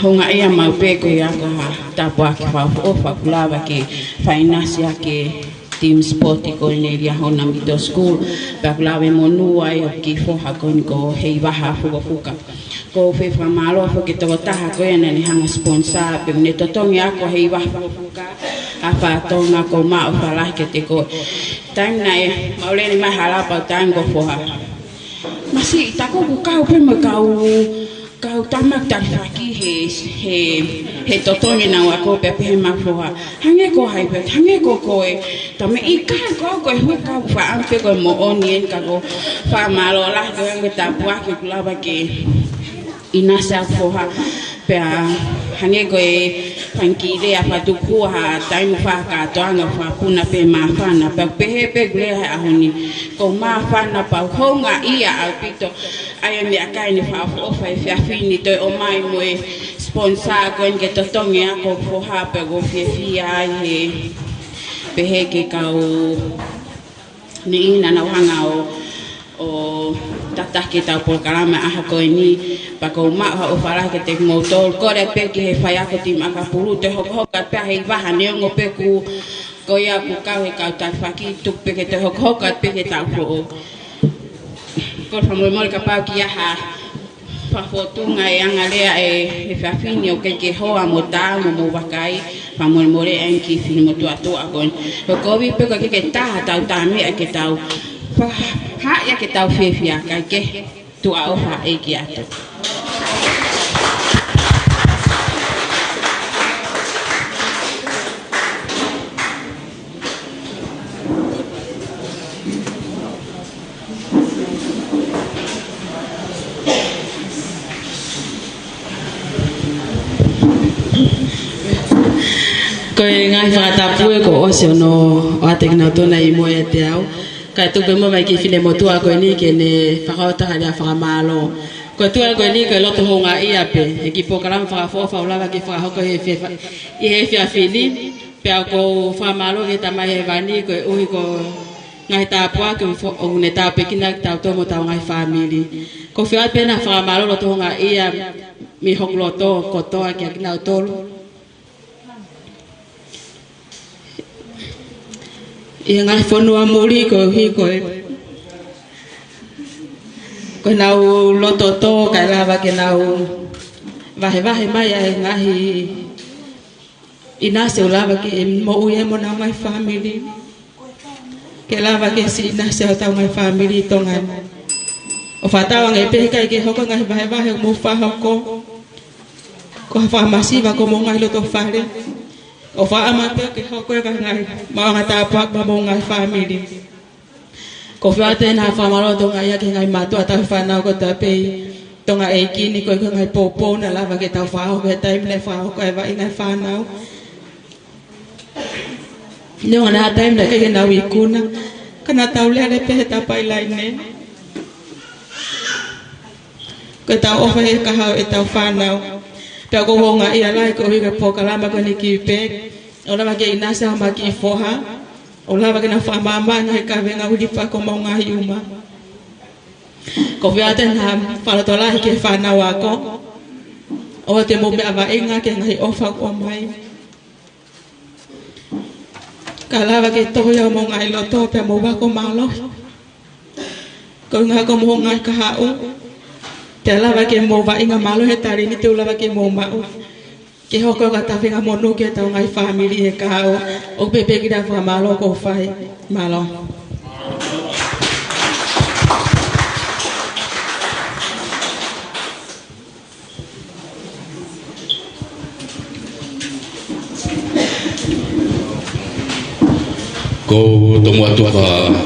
houngaʻia maʻu pē ko ia ko ha tāpuaki fakaʻofoʻofa kuo lava ke fai ʻinasi ʻaki e team sport ko eni ʻi he Liahona Middle School, pea kuo lava e monū ai ʻa e kiʻi foha ko eni ko Heivaha Fukofuka. ʻOku ou fie fakamālō foki ki he tokotaha ko ia naʻa ne hanga sponsor, pea ne totongi ako Heivaha Fukofuka, ʻa Fatonga, ʻoku ou maʻu fakalahi kiate koe. Taimi naʻe mau lele mai hala pau taimi ko foha. Masiʻi, tā ko ʻeku kau pē mo e kau kau tama talifaki he, he, he totongi ʻenau ako pea pehē mai foha. Hangē ko hai pē, hangē ko koe. Tama ʻikai ko au ko e huʻi kau faʻa pē ko e moʻoni eni ka ʻoku ou fakamālō lahi ko e anga tāpuaki kuo lava ke ʻinasi ʻa foha. Pea hangē ko e fanga kiʻi lea fakatukua ha taimi fakakātoanga fakapuna pē māfana. Pea pehē pē ʻeku lea he ʻaho ni. ʻOku ou māfana pea u houngaʻia ʻaupito. ʻA ia meʻakai ni fakaʻofoʻofa he efiafi ni toe ʻomai mo e sponsor ko eni ke totongi ako foha pea ʻoku ou fiefia ai he pehē ki he kau niʻihi naʻa nau hanga ʻo, ʻo tataki ʻetau polokalama ʻaho ko eni pea ʻoku ou maʻu ha ʻofa lahi kiate kimoutolu. Kole pē ki he faiako timi ʻakapulu toe hokohoko pē ʻa Heivaha neongo pē kuo ko ia kuo kau he kau talifaki tuku pē ke toe hokohoko pē ki he Taufoʻou. Ko e fakamolemole kapau ʻoku ʻi ai ha fakafōtunga e anga lea ʻi he efiafi ni ʻoku ʻikai ke hoa mo tā mo mou vakai, fakamolemole ʻa e kiʻi finemotuʻatuʻa ko eni. Ko e kovi pē ʻoku ʻikai ke tā ha tau tā meʻa ke tau fa-, haʻi ʻa ke tau fiefia kae kehe. Tuʻa ʻofa ʻEiki atu. Ko e ngaahi fakatapu ē kuo ʻosi hono ʻoatu ʻe kinautolu ʻi muʻa ʻiate au. Kae tuku pē muʻa mai ki he finemotuʻa ko eni ke ne fakahoko ha lea fakamālō. Ko e tuʻu ko eni ko e loto houngaʻia pē he kiʻi polokalama fakaʻofoʻofa ʻoku lava ke fakahoko he efiafi-, ʻi he efiafi ni. Pea ʻoku ou fakamālō ki he Tamai Hēvani koeʻuhi ko e ngaahi tāpuaki ʻoku ne tāpuekina kitautolu mo hotau ngaahi fāmili. ʻOku ou fie ʻoatu pē ʻa e fakamālō loto houngaʻia mei hoku loto kotoa kiate kinautolu ʻi he ngaahi fonua muli koeʻuhi ko e, ko ʻenau loto tō kae lava ke nau vahevahe mai ʻa e ngaahi ʻinasi ʻoku lava ke moʻui ai mo honau ngaahi fāmili. Ke lava ke siʻi ʻinasi ʻa hotau ngaahi fāmili ʻi Tonga ni. ʻOku fakatauange pē ʻikai ke hoko e ngaahi vahevahe ʻoku mou fakahoko ko ha fakamasiva ki homou ngaahi loto fale. ʻOku fakaʻamu pē ke hoko e ngaahi maʻuʻanga tāpuaki maʻa homou ngaahi fāmili. ʻOku ou fie ʻoatu ʻa e fakamālō loto houngaʻia ki he ngaahi mātuʻa tauhi fānau kotoa pē ʻi Tonga ʻeiki ni, koeʻuhi ko e ngaahi poupou naʻe lava ke tau fakahoko he taimi naʻe fakahoko ai e vaʻinga e fānau. Neongo naʻe ʻi ai e taimi naʻe ʻikai ke nau ikuna, ka naʻa tau lele pē he tapaʻi laine. Ko ʻetau ʻofa he kahaʻu ʻetau fānau. Pea ʻoku ou houngaʻia lahi koeʻuhi ko e polokalama ko eni ki pē, ʻoku lava ke ʻinasi ʻa homau kiʻi foha. ʻOku lava ke nau fakamaama he kavenga ʻuli pea ko homau ngaahi uma. ʻOku ou fie ʻoatu ʻa e fakalotolahi ki he fānau ako. ʻOua te mou meʻa vaʻinga ki he ngaahi ʻofa ʻoku ʻomai. Ka lava ke tohi ʻa homou ngaahi loto pea mou ako mālohi. Ko e ngaahi ako homou ngaahi kahaʻu. Pea lava ke mou vaʻinga mālohi he talēniti ʻoku lava ke mou maʻu. Ke hoko ko ha tafinga monū ki hotau ngaahi fāmili he kahaʻu. ʻOku pehē pē kiʻi lea fakamālō ʻoku ou fai. Mālō. ʻOku ou tomuʻa tuku ʻa e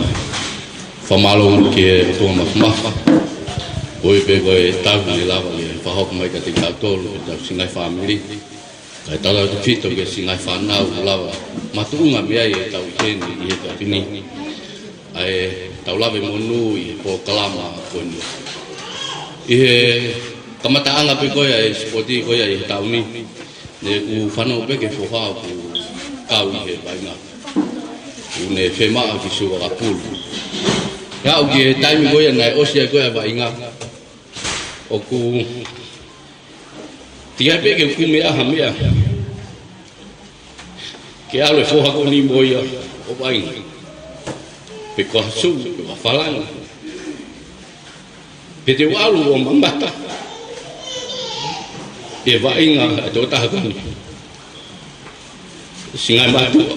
fakamālō ki he ʻOtua Māfimafi. Koeʻuhi pē ko e tauhi naʻe lava ke fakahoko mai kiate kitautolu, ki hotau siʻi ngaahi fāmili. Kae tautautefito ki he siʻi ngaahi fānau ʻoku lava makatuʻunga mei ai ʻetau ʻi heni ʻi he efiafi ni. ʻA ʻetau lave monū ʻi he polokalama ko eni. ʻI he kamataʻanga pē ko ia ʻa e sipoti ko ia ʻi he taʻu ni, ne u fanongo pē ki he foha ʻoku kau ʻi he vaʻinga. ʻOku ne fiemaʻu ke sio ʻa pulu. Ka ʻoku ʻi he taimi ko ia naʻe ʻosi ai ko ia vaʻinga, ʻoku teʻeki ai pē ke u kumi ha meʻa ke ʻalu e foha ko eni mo ia ʻo vaʻinga. Pe ko ha sū, pe ko ha falanga. Pe te u ʻalu ʻo mamata he vaʻinga ʻa e tokotaha ko eni. Siʻi ngaahi mātuʻa.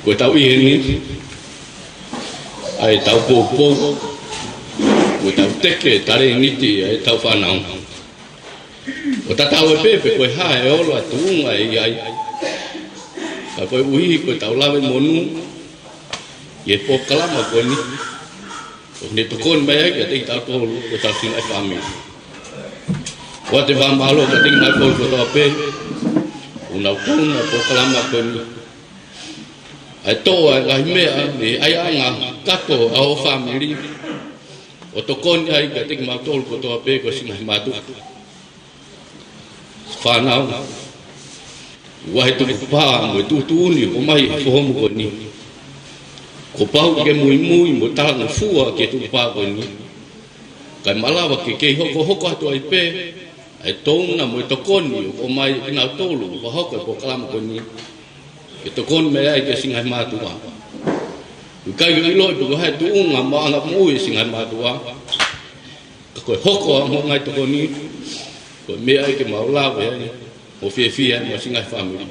Ko ʻetau ʻi heni, ʻa ʻetau poupou, ko ʻetau teke talēniti ʻa ʻetau fānau. ʻOku tatau ai pē pe ko e hā e ola tuʻunga ʻe ʻi ai. Ka koeʻuhi ko ʻetau lave monū ʻi he polokalama ko eni, ʻoku ne tokoni mai ai kiate kitautolu ko hotau siʻi ngaahi fāmili. ʻOatu e fakamālō kiate kinautolu kotoa pē ʻoku nau kau ʻi he polokalama ko eni. ʻA e toʻo ʻa e ngaahi meʻa mei he ʻaiʻanga kato ʻa ho fāmili ʻo tokoni ai kiate kimautolu kotoa pē ko e siʻi ngaahi mātuʻa. Fānau, ʻoku ʻi ai e tukupā mo e tuʻutuʻuni ʻoku ʻomai ʻe he foha ko eni. Kuo pau ke muimui mo talangofua ki he tukupā ko eni. Kae malava ke kei hokohoko atu ai pē ʻa e toʻonga mo e tokoni ʻoku ʻomai ʻe kinautolu ʻoku fakahoko e polokalama ko eni, ke tokoni mai ai ki he siʻi ngaahi mātuʻa. ʻOku ʻikai ke u ʻiloʻi pe ko e hā e tuʻunga mo e anga moʻui e siʻi ngaahi mātuʻa. Ka ko e hoko ʻa e ngaahi tokoni, ko e meʻa ia ke mau lava ai ʻo fiefia ai mo e siʻi ngaahi fāmili.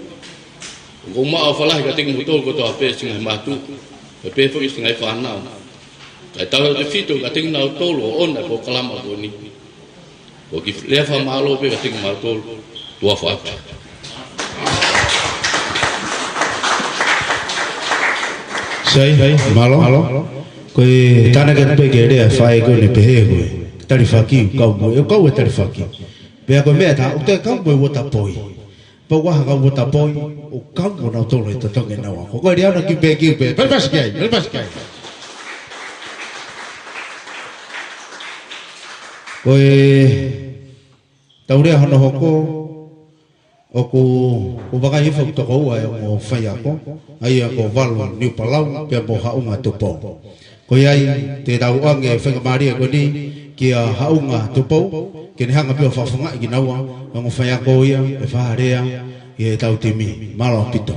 ʻOku ou maʻu ʻofa lahi kiate kimoutolu kotoa pē siʻi ngaahi mātuʻa, pea pehē foki siʻi ngaahi fānau. Kae tautautefito kiate kinautolu ʻoku ʻomi e polokalama ko eni. ʻOku ou kiʻi lea fakamālō pē kiate kimautolu. Tuʻa ʻofa atu. Sai, mālō. Ko e tānaki atu pē ki he lea ʻa e faʻē ko eni pehē ko e talifaki, kau mo e, kau e talifaki. Pea ko e meʻa tā, ʻoku toe kau mo e water boy. Pau ʻa ha kau mo tapoi, ʻo kau mo nau tolo e totongi ʻenau ako. Ko e Liahona Kipeki pē, pele pasi ki ai, pele pasi ki ai. Ko e tau lea hono hoko, ʻoku, ʻoku vakai hifo ki he toko ua e ongo faiako, ʻa ia ko Valu Niupalau, pea mo Haʻunga Tupou. Ko ia ai, te tau ʻoange e faingamālie ko eni kia Haʻunga Tupou, ke ne hanga pē ʻo fakafofongaʻi kinaua, ongo faiako ia, ʻe fakalea, ʻi heʻetau timi. Mālō ʻaupito.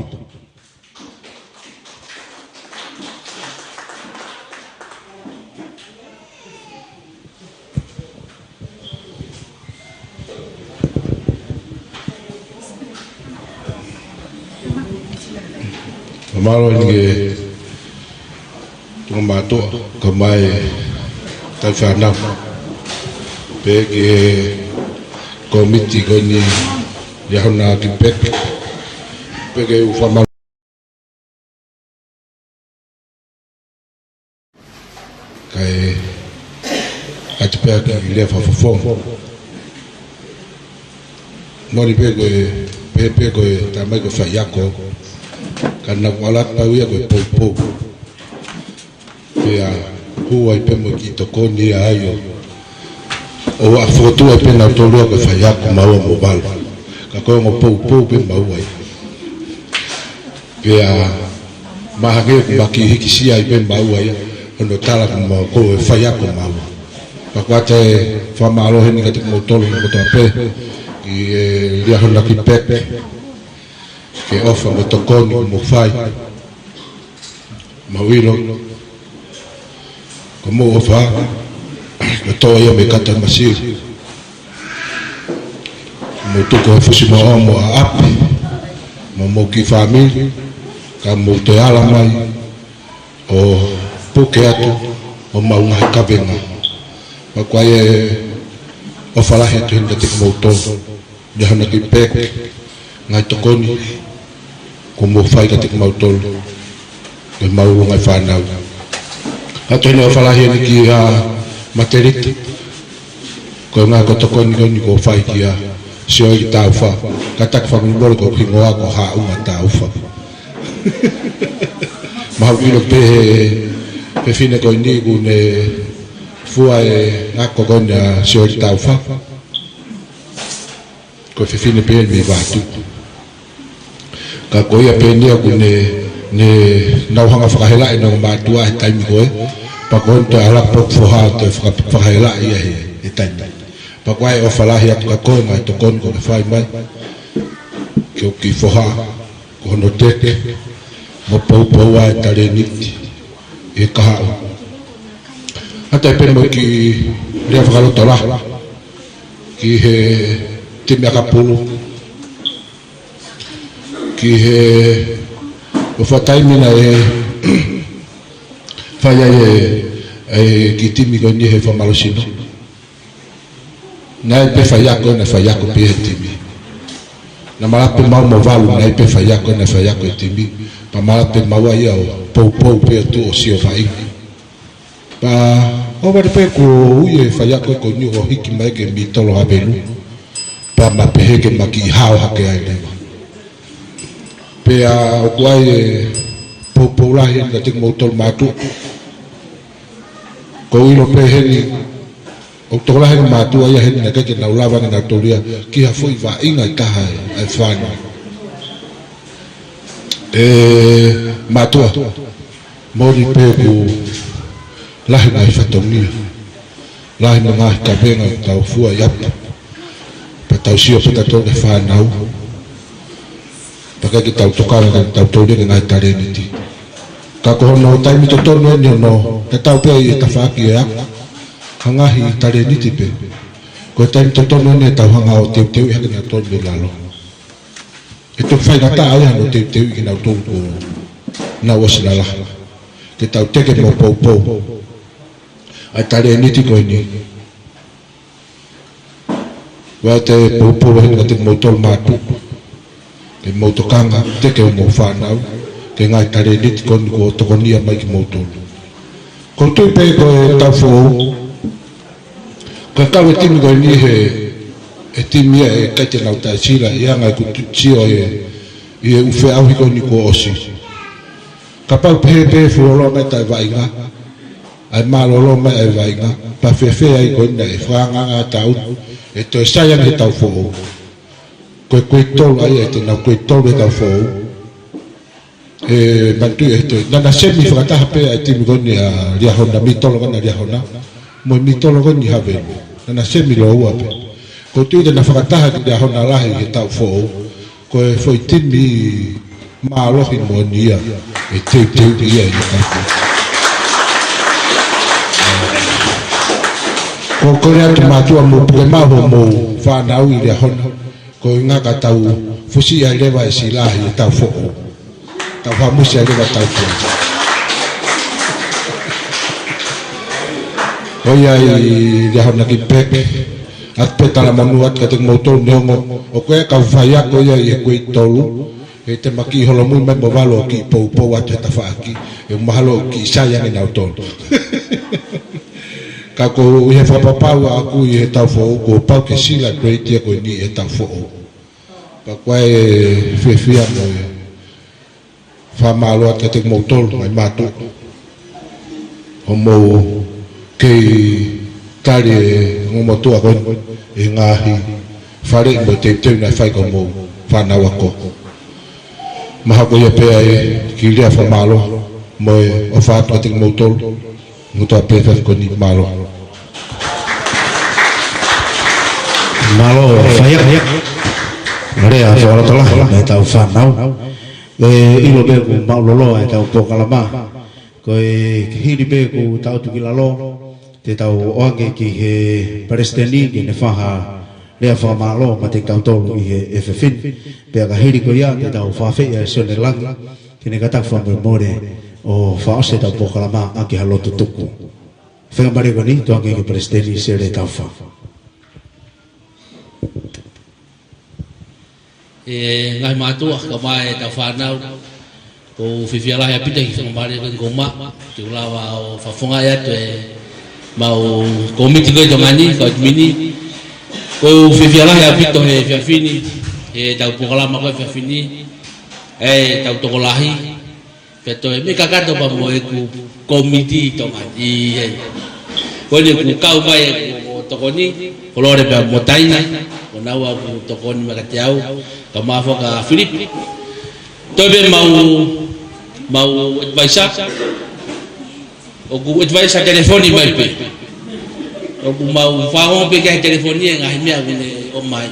Mālō ʻeni ki he tuʻunga mātuʻa, kae ʻumaʻā e tauhi fānau. Pea ki he kōmiti ko eni Liahona Kipeki. Pea ke u fakamālō Kae ʻoatu pē ʻa e kiʻi lea fakafofonga. Moʻoni pē ko e, pehē pē ko e tamaiki ko e faiako. Ka naʻá ku ʻalu atu pau ia ko e poupou. Pea hū ai pē mo e kiʻi tokoni ia ai ʻo, ʻo ʻa fokotuʻu ai pē nautolu ia ko e faiako maua mo Valu. Ka ko e ongo poupou pē maua ia. Pea mahalo ʻoku ma kiʻi hikisia ai pē maua ia, hono tala ko ma ko e faiako maua. Pea ko ʻete fakamālō heni kiate kimoutolu kotoa pē, ki he Liahona Kipeki, ki he ʻofa mo e tokoni kuo mou fai. Mau ʻilo, ko hoʻomou ʻofa, ko e toʻo ia mei he kakai Masiu. Mou tuku e fusi moʻomo ʻa ʻapi, mo homou kiʻi fāmili, ka mou toe ala mai ʻo puke atu homau ngaahi kavenga. Pea ko e ʻofa lahi atu heni kiate kimoutolu. Liahona Kipeki, ngaahi tokoni kuo mou fai kiate kimautolu, kimautolu ngaahi fānau. Atu heni ʻofa lahi heni kia Matelita, ko e ngaahi ko e tokoni ko eni kuo fai kia Sioeli Taufa, ka taki fakamolemole ko hoku hingoa ko Haʻunga Taufa. Mahalo ʻoku ʻilo pē he fefine ko eni kuo ne fua e ako ko eni ʻa Sioeli Taufa. Ko e fefine pē eni mei Vatu. Ka ko ia pē eni ia kuo ne, ne nau hanga fakahelaʻi ʻenau mātuʻa he taimi ko ē. Pea ko eni toe ʻalu ʻo puke foha ʻo toe faka-, fakahelaʻi ia he, he taimi. Pea ko e ʻofa lahi atu kia koe ngaahi tokoni kuo ke fai mai. Ki hoʻo kiʻi foha, ko hono teke, mo poupou ʻa e talēniti ʻi he kahaʻu. ʻAtu ai pē mo e kiʻi lea fakalotolahi ki he timi ʻakapulu, ki he ʻofa taimi naʻe fai ai e, e kiʻi timi ko eni he fakamālohisino. Naʻe ʻi ai pē faiako, naʻe faiako pē he timi. Naʻa ma ʻalu pē maua mo Valu, naʻe ʻi ai pē faiako, naʻe faiako he timi. Pea ma ʻalu pē maua ia ʻo poupou pē ʻo tuʻu ʻo sio vaʻinga. Pea ʻohovale pē kuo ui e faiako ko eni ʻo hiki mai ki he mītolo Havelu. Pea ma pehē ke ma kiʻi hao hake ai leva. Pea ʻoku ʻi ai e poupou lahi eni kiate kimoutolu mātuʻa. ʻOku ou ʻilo pē heni, ʻoku tokolahi e mātuʻa ia heni naʻe ʻikai ke nau lava ke nau toli ia ki ha foʻi vaʻinga ʻe taha ʻa e fānau. ʻE mātuʻa, moʻoni pē ʻoku lahi e ngaahi fatongia, lahi mo e ngaahi kavenga ʻoku tau fua ʻi ʻapi. Pea tau sio pē tautolu ki he fānau. Pea ʻikai ke tau tokanga ke tau toli ki he ngaahi talēniti. Ka ko hono taimi totonu eni hono, ke tau pē ʻi he tafaʻaki ʻe ako ha ngaahi talēniti pē. Ko e taimi totonu eni ʻe tau hanga ʻo teuteuʻi hake nautolu mei lalo. ʻE toki faingataʻa ia hono teuteuʻi kinautolu kuo nau ʻosi lalahi. Ke tau teke mo poupou ʻa e talēniti ko eni. ʻOatu e poupou heni kiate kimoutolu mātuʻa. Ke mou tokanga, teke homou fānau, ki he ngaahi talēniti ko eni kuo tokonia mai kimoutolu. ʻOku ou tui pē ko e taʻu foʻou, ko e kau e timi ko eni he ʻe timi ia ʻe ʻikai te nau taʻesila ʻi he anga ʻeku tu-, sio ʻi he, ʻi he ʻū feʻauhi ko eni kuo ʻosi. Kapau pehē pē fuoloa mai taʻevaʻinga ʻa e mālōlō mai ʻa e vaʻinga, pea fēfē ai ko ena ʻe fakaangaanga ʻa e taʻu, ʻe toe sai ange he taʻu foʻou. Ko e kuei tolu ʻa ia ʻe te nau kuei tolu he taʻu foʻou. ʻE manatuʻi ʻe toe. Naʻa na semi fakataha pē ʻa e timi ko eni ʻa Liahona, Mitolo ko ena Liahona, mo e Mitolo ko eni Havelu. Naʻa na semi lōua pē. Ko e tui te na fakataha ki Liahona lahi he taʻu foʻou. Ko e foʻi timi mālohi moʻoni ia ʻe teuteuʻi ia ʻi he taʻu foʻou. Ko, ko e lea atu mātuʻa mo puke maʻu hoʻomou fānau ʻi Liahona. Ko e ʻuhinga ka tau fusi ai leva e sila ʻi he taʻu foʻou. Tau fakamusi ai leva taʻu foʻou. ʻOiauē Liahona ki peke. ʻA e pē talamonū atu kiate kimoutolu neongo ʻoku ʻi ai e kau faiako ia ʻi he kuei tolu. ʻE te ma kiʻi holomui mai mo valu ʻo kiʻi poupou atu he tafaʻaki. ʻE mahalo ʻoku kiʻi sai ange nautolu. Ka ko e ʻuhi he fakapapau ʻaʻaku ʻi he taʻu foʻou, kuo pau ke sila grade ia ko eni he taʻu foʻou. Pea ko e fiefia mo e fakamālō atu kiate kimoutolu ngaahi mātuʻa. Hoʻomou kei tali e ongo motuʻa ko eni ʻi he ngaahi faleʻi mo e teuteu naʻe fai ki hoʻomou fānau ako. Mahalo ko ia pē ʻa e kiʻi lea fakamālō mo e ʻofa atu kiate kimoutolu. Mo e toa pē fai ko eni, mālō. Mālō, faiako. Lea fakalotolahi mei he tau fānau. ʻE ʻilo pē kuo maʻuloloa e tau polokalama. Ko e hili pē kuo tau tuku ki lalo, te tau ʻoange ki he palesiteni ke ne fai ha lea fakamālō maʻa kitautolu ʻi he efiafi ni. Pea ka hili ko ia, te tau fakaafeʻi ʻa Sione Langi ke ne kātaki fakamolemole ʻo fakaʻosi e tau polokalama ʻaki ha lotu tuku. Faingamālie ko eni, tuku ange ki he palesiteni Sione Taufa. ʻE ngaahi mātuʻa, kae ʻumaʻā e tau fānau, ʻoku ou fiefia lahi ʻaupito he faingamālie ko eni kuo u maʻu, ke u lava ʻo fakafofongaʻi atu ʻemau kōmiti ko ē ʻi Tonga ni, kau ʻetimini. ʻOku ou fiefia lahi ʻaupito he efiafi ni, he tau polokalama ko ē efiafi ni, ʻa e tau tokolahi, pea toe mei kakato pea mo ʻeku kōmiti ʻi Tonga ni. Ko eni kuo kau mai ʻeku tokoni, ko Lole pea mo Taina, ko naua ʻoku tokoni mai kiate au, kae ʻumaʻā foki ʻa Filipi. Toe pē ʻemau, ʻemau advisor, ʻoku advisor telefoni mai pē. ʻOku mau fakaongo pē ki he telefoni e ngaahi meʻa ʻoku ne ʻomai.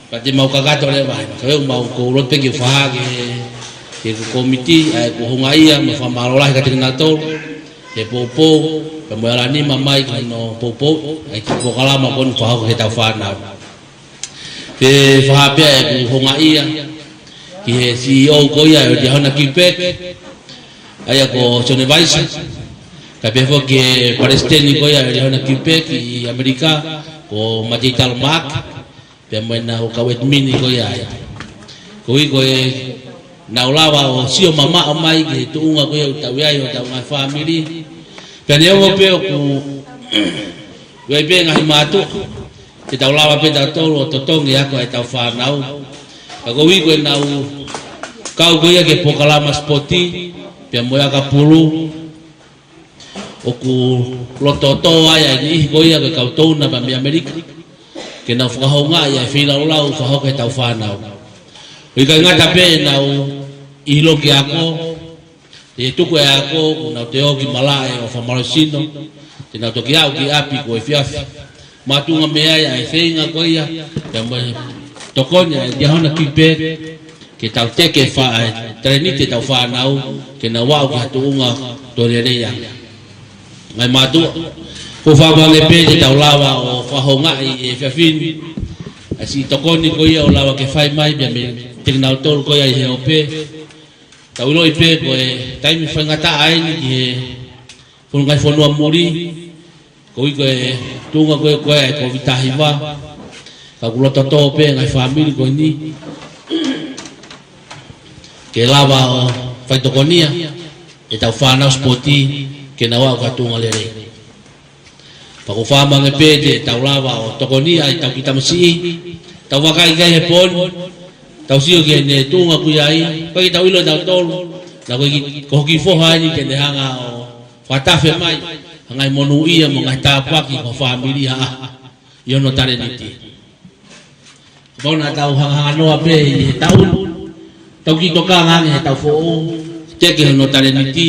Pea te mau kakato leva ai. Ka ʻoku mau, ʻoku ou loto pē ke u fakahā ki he, ki he kōmiti, ʻa ʻeku houngaʻia mo e fakamālō lahi kiate kinautolu he poupou, pea mo e ala nima mai ki hono poupou ʻa e kiʻi polokalama ko eni fakahoko ki he tau fānau. Pea fakahā pē ʻeku houngaʻia ki he CEO ko ia ʻo e Liahona Quebec, ʻa ia ko Sione Vaisa, kae pehē foki ki he palesiteni ko ia ʻo e Liahona Quebec ʻi ʻAmelika, ko Mateitalo Maake, pea mo ʻenau kau ʻetimini ko ia ai. Koeʻuhi ko ʻenau lava ʻo sio mamaʻo mai ki he tuʻunga ko ia ʻoku tau ʻi ai ʻo hotau ngaahi fāmili. Pea neongo pē ʻoku ʻi ai pē ngaahi mātuʻa, te tau lava pē tautolu ʻo totongi e ako ʻa e tau fānau. Ka koeʻuhi ko ʻenau kau ko ia ki he polokalama sipoti, pea mo e ʻakapulu, ʻoku loto-tō ai ʻa e niʻihi ko ia ko e kau touna pea mei ʻAmelika, ke nau fakahoungaʻi ʻa e feilaulau fakahoko ʻe he tau fānau. ʻOku ʻikai ngata pē ʻenau ʻilo ki he ako, te tuku e ako, kuo nau toe ō ki malaʻe ʻo fakamālohisino, te nau toki aʻu ki ʻapi kuo efiafi. Makatuʻunga mei ai ʻa e feinga ko ia, pea mo e tokoni ʻa e Liahona Quebec, ke tau teke fa-, ʻa e talēniti ʻetau fānau, ke nau aʻu ki ha tuʻunga toe lelei ange. Ngaahi mātuʻa, ʻoku ou fakaʻamu ange pē te tau lava ʻo fakahoungaʻi he efiafi ni ʻa e siʻi tokoni ko ia ʻoku lava ke fai mai pea meiate kinautolu ko ia ʻi he ope. Tau ʻiloʻi pē ko e taimi faingataʻa eni ki he fonu-, ngaahi fonua muli, koeʻuhi ko e tuʻunga ko ē ko ē ʻa e Kōviti taha hiva, ka ʻoku loto-tō pē ngaahi fāmili ko eni ke lava ʻo faitokonia ʻetau fānau sipoti ke nau aʻu ki ha tuʻunga lelei. Ka ʻoku ou fakamoʻoni pē te tau lava ʻo tokoniʻi ʻetau kiʻi tamasiʻi, tau vakai ki ai he pō ni, tau sio ki heʻene tuʻunga ʻoku ʻi ai, ʻikai ke tau ʻilo ʻe tautolu, naʻa ko e kiʻi, ko e kiʻi foha eni te ne hanga ʻo fakatafe mai ha ngaahi monūʻia mo e ngaahi tāpuaki ki ho fāmili ʻi hono talēniti. Kapau naʻa tau hangahanganoa pē ʻi he taʻu, tau kiʻi tokanga ange he taʻu foʻou, teke hono talēniti,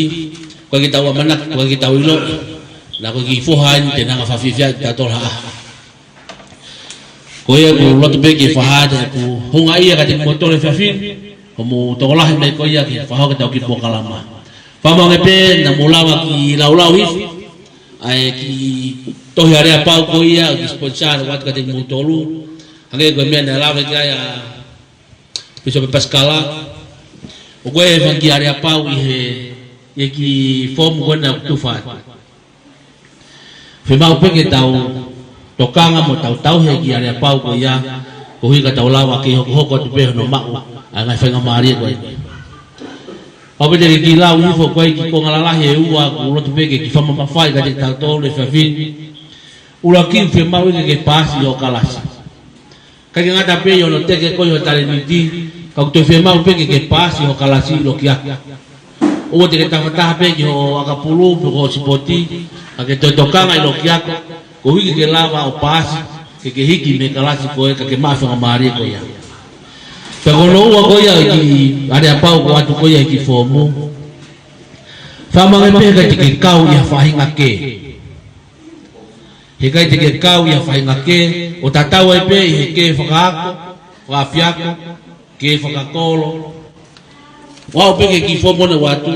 ʻikai ke tau ʻamanaki, ʻikai ke tau ʻilo, naʻa ko e kiʻi foha eni te ne hanga ʻo fakafiefiaʻi kitautolu ha ʻaho. Ko ia ʻoku ou loto pē ke fakahā atu ʻeku houngaʻia kiate kimoutolu he efiafi ni, hoʻomou tokolahi mai ko ia ke fakahoko ʻetau kiʻi polokalama. Fakamoʻoni pē naʻa mou lava ke kiʻi laulau hifo ʻa e kiʻi tohi aleapau ko ia, kiʻi sponsor ʻoku ʻoatu kiate kimoutolu. Hangē ko e meʻa naʻe lave ki ai ʻa Pīsope Pasikala, ʻoku ʻi ai e fanga kiʻi aleapau ʻi he, ʻi he kiʻi foomu ko ena ʻoku tufa atu. Fiemaʻu pē ke tau tokanga mo tau tauhi e kiʻi aleapau ko ia, koeʻuhi ka tau lava ke hokohoko atu pē hono maʻu ʻa e ngaahi faingamālie ko eni. Pau pē te ke kiʻi lau hifo ko e kiʻi konga lalahi ʻe ua ʻoku ou loto pē ke kiʻi fakamamafaʻi kiate kitautolu he efiafi ni. ʻUluaki, fiemaʻu ke ke paasi hoʻo kalasi. ʻIkai ke ngata pē ʻi hono teke koe ho talēniti, ka ʻoku toe fiemaʻu pē ke ke paasi hoʻo kalasi ʻi loki ako. ʻOua te ke tafataha pē ki hoʻo ʻakapulu pe ko hoʻo sipoti, ka ke toe tokanga ʻi loki ako, koeʻuhi ke ke lava ʻo paasi, ke ke hiki mei he kalasi ko ē ka ke maʻu e faingamālie ko ia. Pea ko hono ua ko ia ʻi he kiʻi aleapau ʻoku ʻoatu ko ia he kiʻi foomu. Fakamoʻoni pē heʻikai te ke kau ʻi ha faʻahinga kē. Heʻikai te ke kau ʻi ha faʻahinga kē, ʻo tatau ai pē ʻi he kē fakaako, fakaʻapiako, kē fakakolo. ʻOku aʻu pē ki he kiʻi foomu naʻe ʻoatu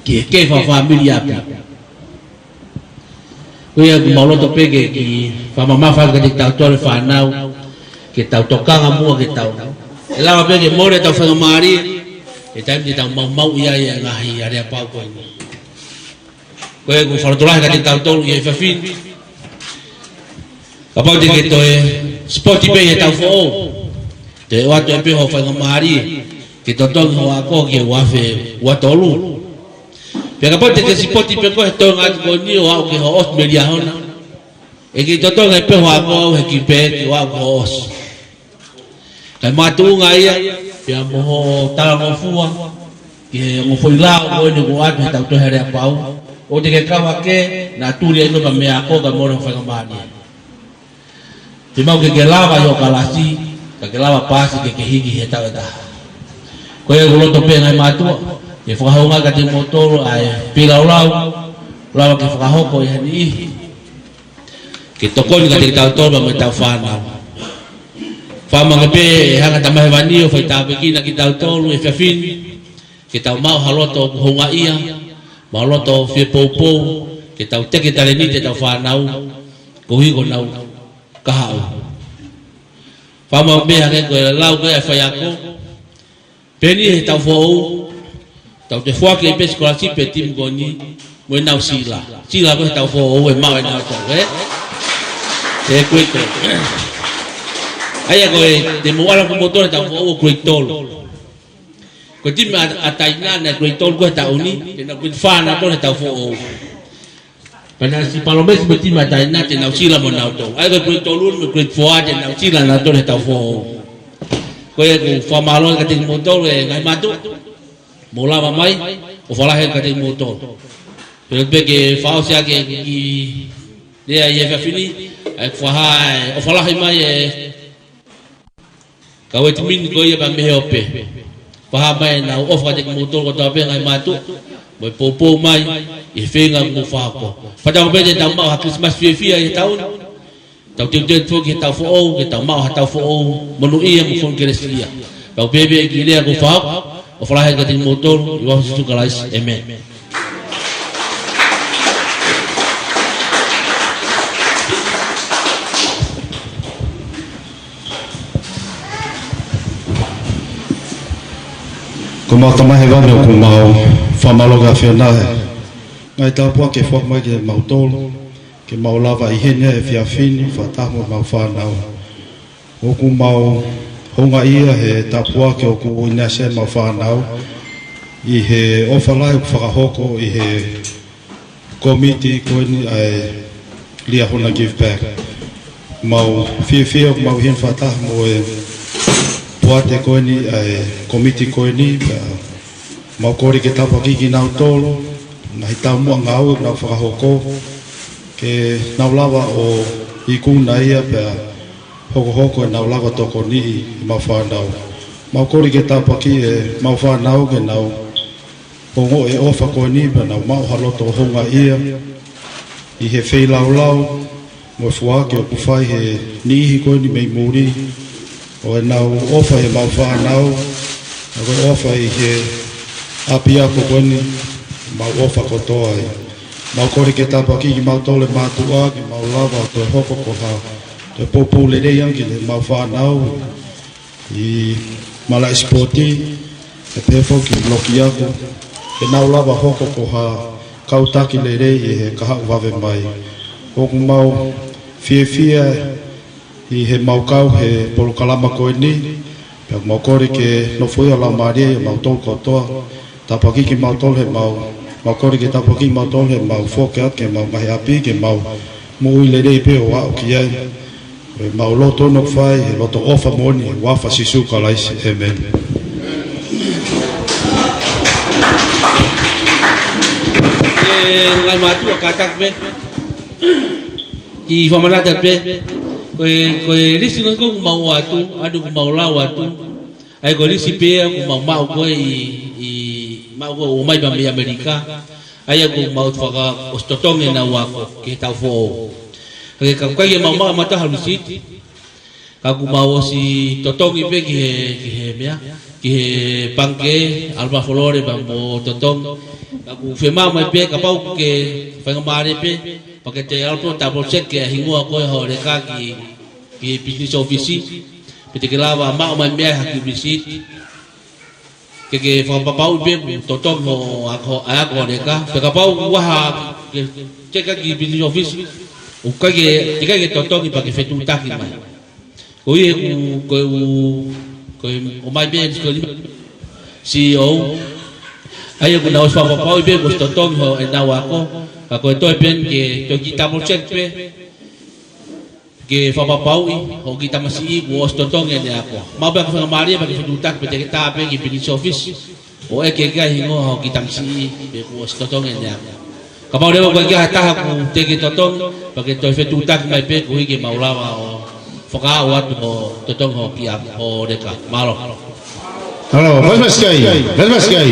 ki he kē fakafāmili ʻi ʻapi. Ko ia ʻoku mau loto pē ke kiʻi fakamamafaʻi kiate kitautolu e fānau, ke tau tokanga muʻa ke tau. ʻE lava pē ke mole ʻetau faingamālie, he taimi te tau maumauʻi ai e ngaahi aleapau ko eni. Ko ia ʻoku ou fakalotolahi kiate kitautolu ʻi he efiafi ni. Kapau te ke toe sipoti pē ʻi he taʻu foʻou, te u ʻoatu pē hoʻo faingamālie ke totongi hoʻo ako ki he ua afe ua tolu. Pea kapau te ke sipoti pē koe he toenga atu ko eni ʻo aʻu ki hoʻo ʻosi mei Liahona, ʻe kei totongi pē hoʻo ako au he kiʻi pē ke ʻoatu hoʻo ʻosi. Kae makatuʻunga ia, pea mo hoʻo talangofua ki he ongo foʻi lao ko eni ʻoku ʻoatu he taʻu tohi aleapau. ʻOua te ke kau ha kē naʻa tuli ai pē meʻa ako kae mole hoʻo faingamālie. Fiemaʻu ke ke lava ʻi hoʻo kalasi, ka ke lava paasi ke ke hiki he taʻu ʻe taha. Ko ia ʻoku ou loto pē ngaahi mātuʻa ke fakahoungaʻi kiate kimoutolu ʻa e pīlaulau, lava ke fakahoko ʻe ha niʻihi ke tokoni kiate kitautolu pea mo ʻetau fānau. Fakamoʻoni pē ʻe hanga ʻe he Tamai Hēvani ʻo faitāpuekina kitautolu he efiafi ni, ke tau maʻu ha loto ʻoku houngaʻia, maʻu loto fie poupou, ke tau teke talēniti ʻetau fānau, koeʻuhi ko ʻenau kahaʻu. Fakamoʻoni pē hangē ko e lau ko ē ʻa e faiako, pehē ni he taʻu foʻou, tau toe foaki pē sikolasipi e timi ko eni, mo ʻenau sila. Sila ko ē he taʻu foʻou ʻe maʻu ʻe nautolu, ē? He grade tolu. ʻA ia ko e, te mou ʻalu kimoutolu he taʻu foʻou ʻo grade tolu. Ko e timi ʻa, ʻa Taina naʻe grade tolu ko ē he taʻu ni, te nau grade fā nautolu he taʻu foʻou. Pea naʻe ʻosi palōmesi mo e timi ʻa Taina te nau sila mo nautolu. ʻA ia ko e grade tolu mo e grade four te nau sila nautolu he taʻu foʻou. Ko ia ʻoku ou fakamālō kiate kimoutolu e ngaahi mātuʻa. Mou lava mai, ʻofa lahi kiate kimoutolu. Pea pē ke fakaʻosi ʻaki e kiʻi lea ʻi he efiafi ni, ʻa ia ʻoku fakahā e ʻofa lahi mai e kau ʻetimini ko ia pea mei he ope. Fakahā mai ʻenau ʻofa kiate kimoutolu kotoa pē ngaahi mātuʻa, mo e poupou mai ʻi he feinga ʻoku mou fakahoko. Fakatauange pē te tau maʻu ha Kilisimasi fiefia ʻi he taʻu ni. Tau teuteu foki he taʻu foʻou, ke tau maʻu ha taʻu foʻou monūʻia mo fonu kelesiʻia. Pea ʻoku pehē pē e kiʻi lea ʻoku ou fakahoko, ʻofa lahi kiate kimoutolu, ʻi he huafa ʻo Sīsū Kalaisi. ʻĒmeni. Ko homau Tamai Hēvani, ʻoku mau fakamālō ki he ʻAfiona he ngaahi tāpuaki ke foaki mai kiate kimautolu, ke mau lava ʻi heni he efiafi ni, fakataha mo homau fānau. ʻOku mau houngaʻia he tāpuaki ʻoku ʻinasi ai homau fānau, ʻi he ʻofa lahi ʻoku fakahoko ʻi he kōmiti ko eni ʻa e Liahona Give Back. Mau fiefia ʻoku mau ʻi heni fakataha mo e poate ko eni ʻa e kōmiti ko eni, pea mau kole ke tāpuakiʻi kinautolu, ngaahi taumuʻa ngāue ʻoku nau fakahoko, ke nau lava ʻo ikuna ia pea hokohoko ʻenau lava tokoniʻi ʻemau fānau. Mau kole ke tāpuakiʻi ʻemau fānau ke nau ongoʻi e ʻofa ko eni pea nau maʻu ha loto houngaʻia ʻi he feilaulau mo e foaki ʻoku fai he niʻihi ko eni mei muli, ʻo ʻenau ʻofa ʻi heʻemau fānau, ʻa ko e ʻofa ʻi he ʻapiako ko eni, mau ʻofa kotoa ai. Mau kole ke tāpuakiʻi kimautolu ʻe mātuʻa, ke mau lava ʻo toe hoko ko ha toe poupou lelei ange ki heʻemau fānau ʻi malaʻe sipoti, ʻe pehē foki ki he loki ako, ke nau lava hoko ko ha kau taki lelei ʻi he kahaʻu vave mai. ʻOku mau fiefia ʻi heʻemau kau he polokalama ko eni, pea mau kole ke nofoʻia ʻa e Laumālie ʻiate kimautolu kotoa, tāpuakiʻi kimautolu heʻemau, mau kole ke tāpuakiʻi kimautolu heʻemau foki atu ki heʻemau ngaahi ʻapi, ke mau moʻui lelei pē ʻo aʻu ki ai. Ko ʻemau lotu ʻoku fai he loto ʻofa moʻoni, huafa Sīsū Kalaisi. ʻĒmeni. ʻE ngaahi mātuʻa kātaki pē, ʻi fakamanatu pē, ko e, ko e lisi ko ē ʻoku mau ʻoatu, ʻa ē ʻoku mau lau atu, ʻa ia ko e lisi pē ʻoku mau maʻu ko ē ʻi, ʻi maʻu ko ē ʻomai pē mei ʻAmelika, ʻa ia ʻoku mau faka-, ʻosi totongi ʻenau ako ki he taʻu foʻou. Ka ʻoku ʻikai ke mau maʻu ʻe mautolu ha lisiti, ka ʻoku mau ʻosi totongi pē ki he, ki he meʻa, ki he pangikē, ʻalu pē ʻo folole pea mo totongi. Ka ʻoku fiemaʻu mai pē kapau ʻoku ke faingamālie pē, pea ke toe ʻalu pē ʻo double check e hingoa ko ē hoʻo leka ki, ki he business office, pea te ke lava maʻu mai mei ai ha kiʻi lisiti ke ke fakapapauʻi pē ʻoku totongi hoʻo ako, ʻa e ako hoʻo leka. Pea kapau ʻoku ʻi ai ha, ke check ki he business office, ʻoku ʻikai ke, ʻikai ke totongi pea ke fetuʻutaki mai. Ko ia ʻoku, ko e ʻū, ko e ʻomai pē ʻe he C E O, ʻa ia ʻoku nau ʻosi fakapapauʻi pē kuo ʻosi totongi hoʻo, ʻenau ako, ka ko e toe pē ke toe kiʻi double check pē, ke fakapapauʻi hoʻo kiʻi tamasiʻi kuo ʻosi totongi ʻene ako. Maʻu pē ha faingamālie pea ke fetuʻutaki pea te ke tā pē ki he business office ʻo ʻeke ki ai e hingoa hoʻo kiʻi tamasiʻi pe kuo ʻosi totongi ʻene ako. Kapau leva ʻoku ʻikai ha taha ʻoku teʻeki totongi, pea ke toe fetuʻutaki mai pē koeʻuhi ke mau lava ʻo fakaaʻu atu hoʻo totongi hoʻo kiʻi ako, hoʻo leka. Mālō. Mālō, fai mai sikai, fai mai sikai.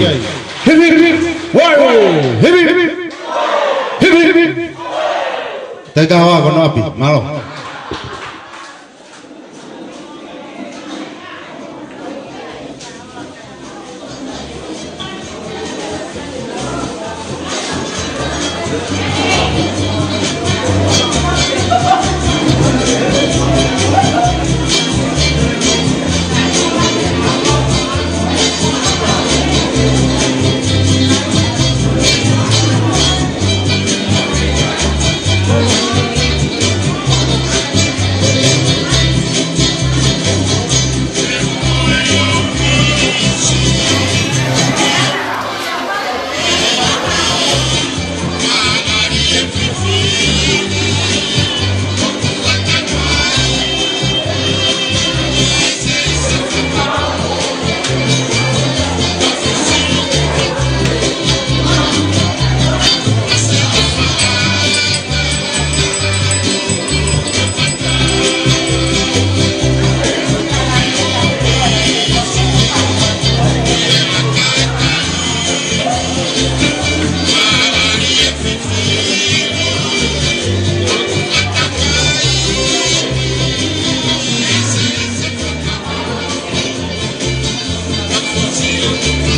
Hip, hip, hip. Wai, hip, hip, hip. Hip, hip, hip. Tau kau ā, ko hono ʻapi, mālō.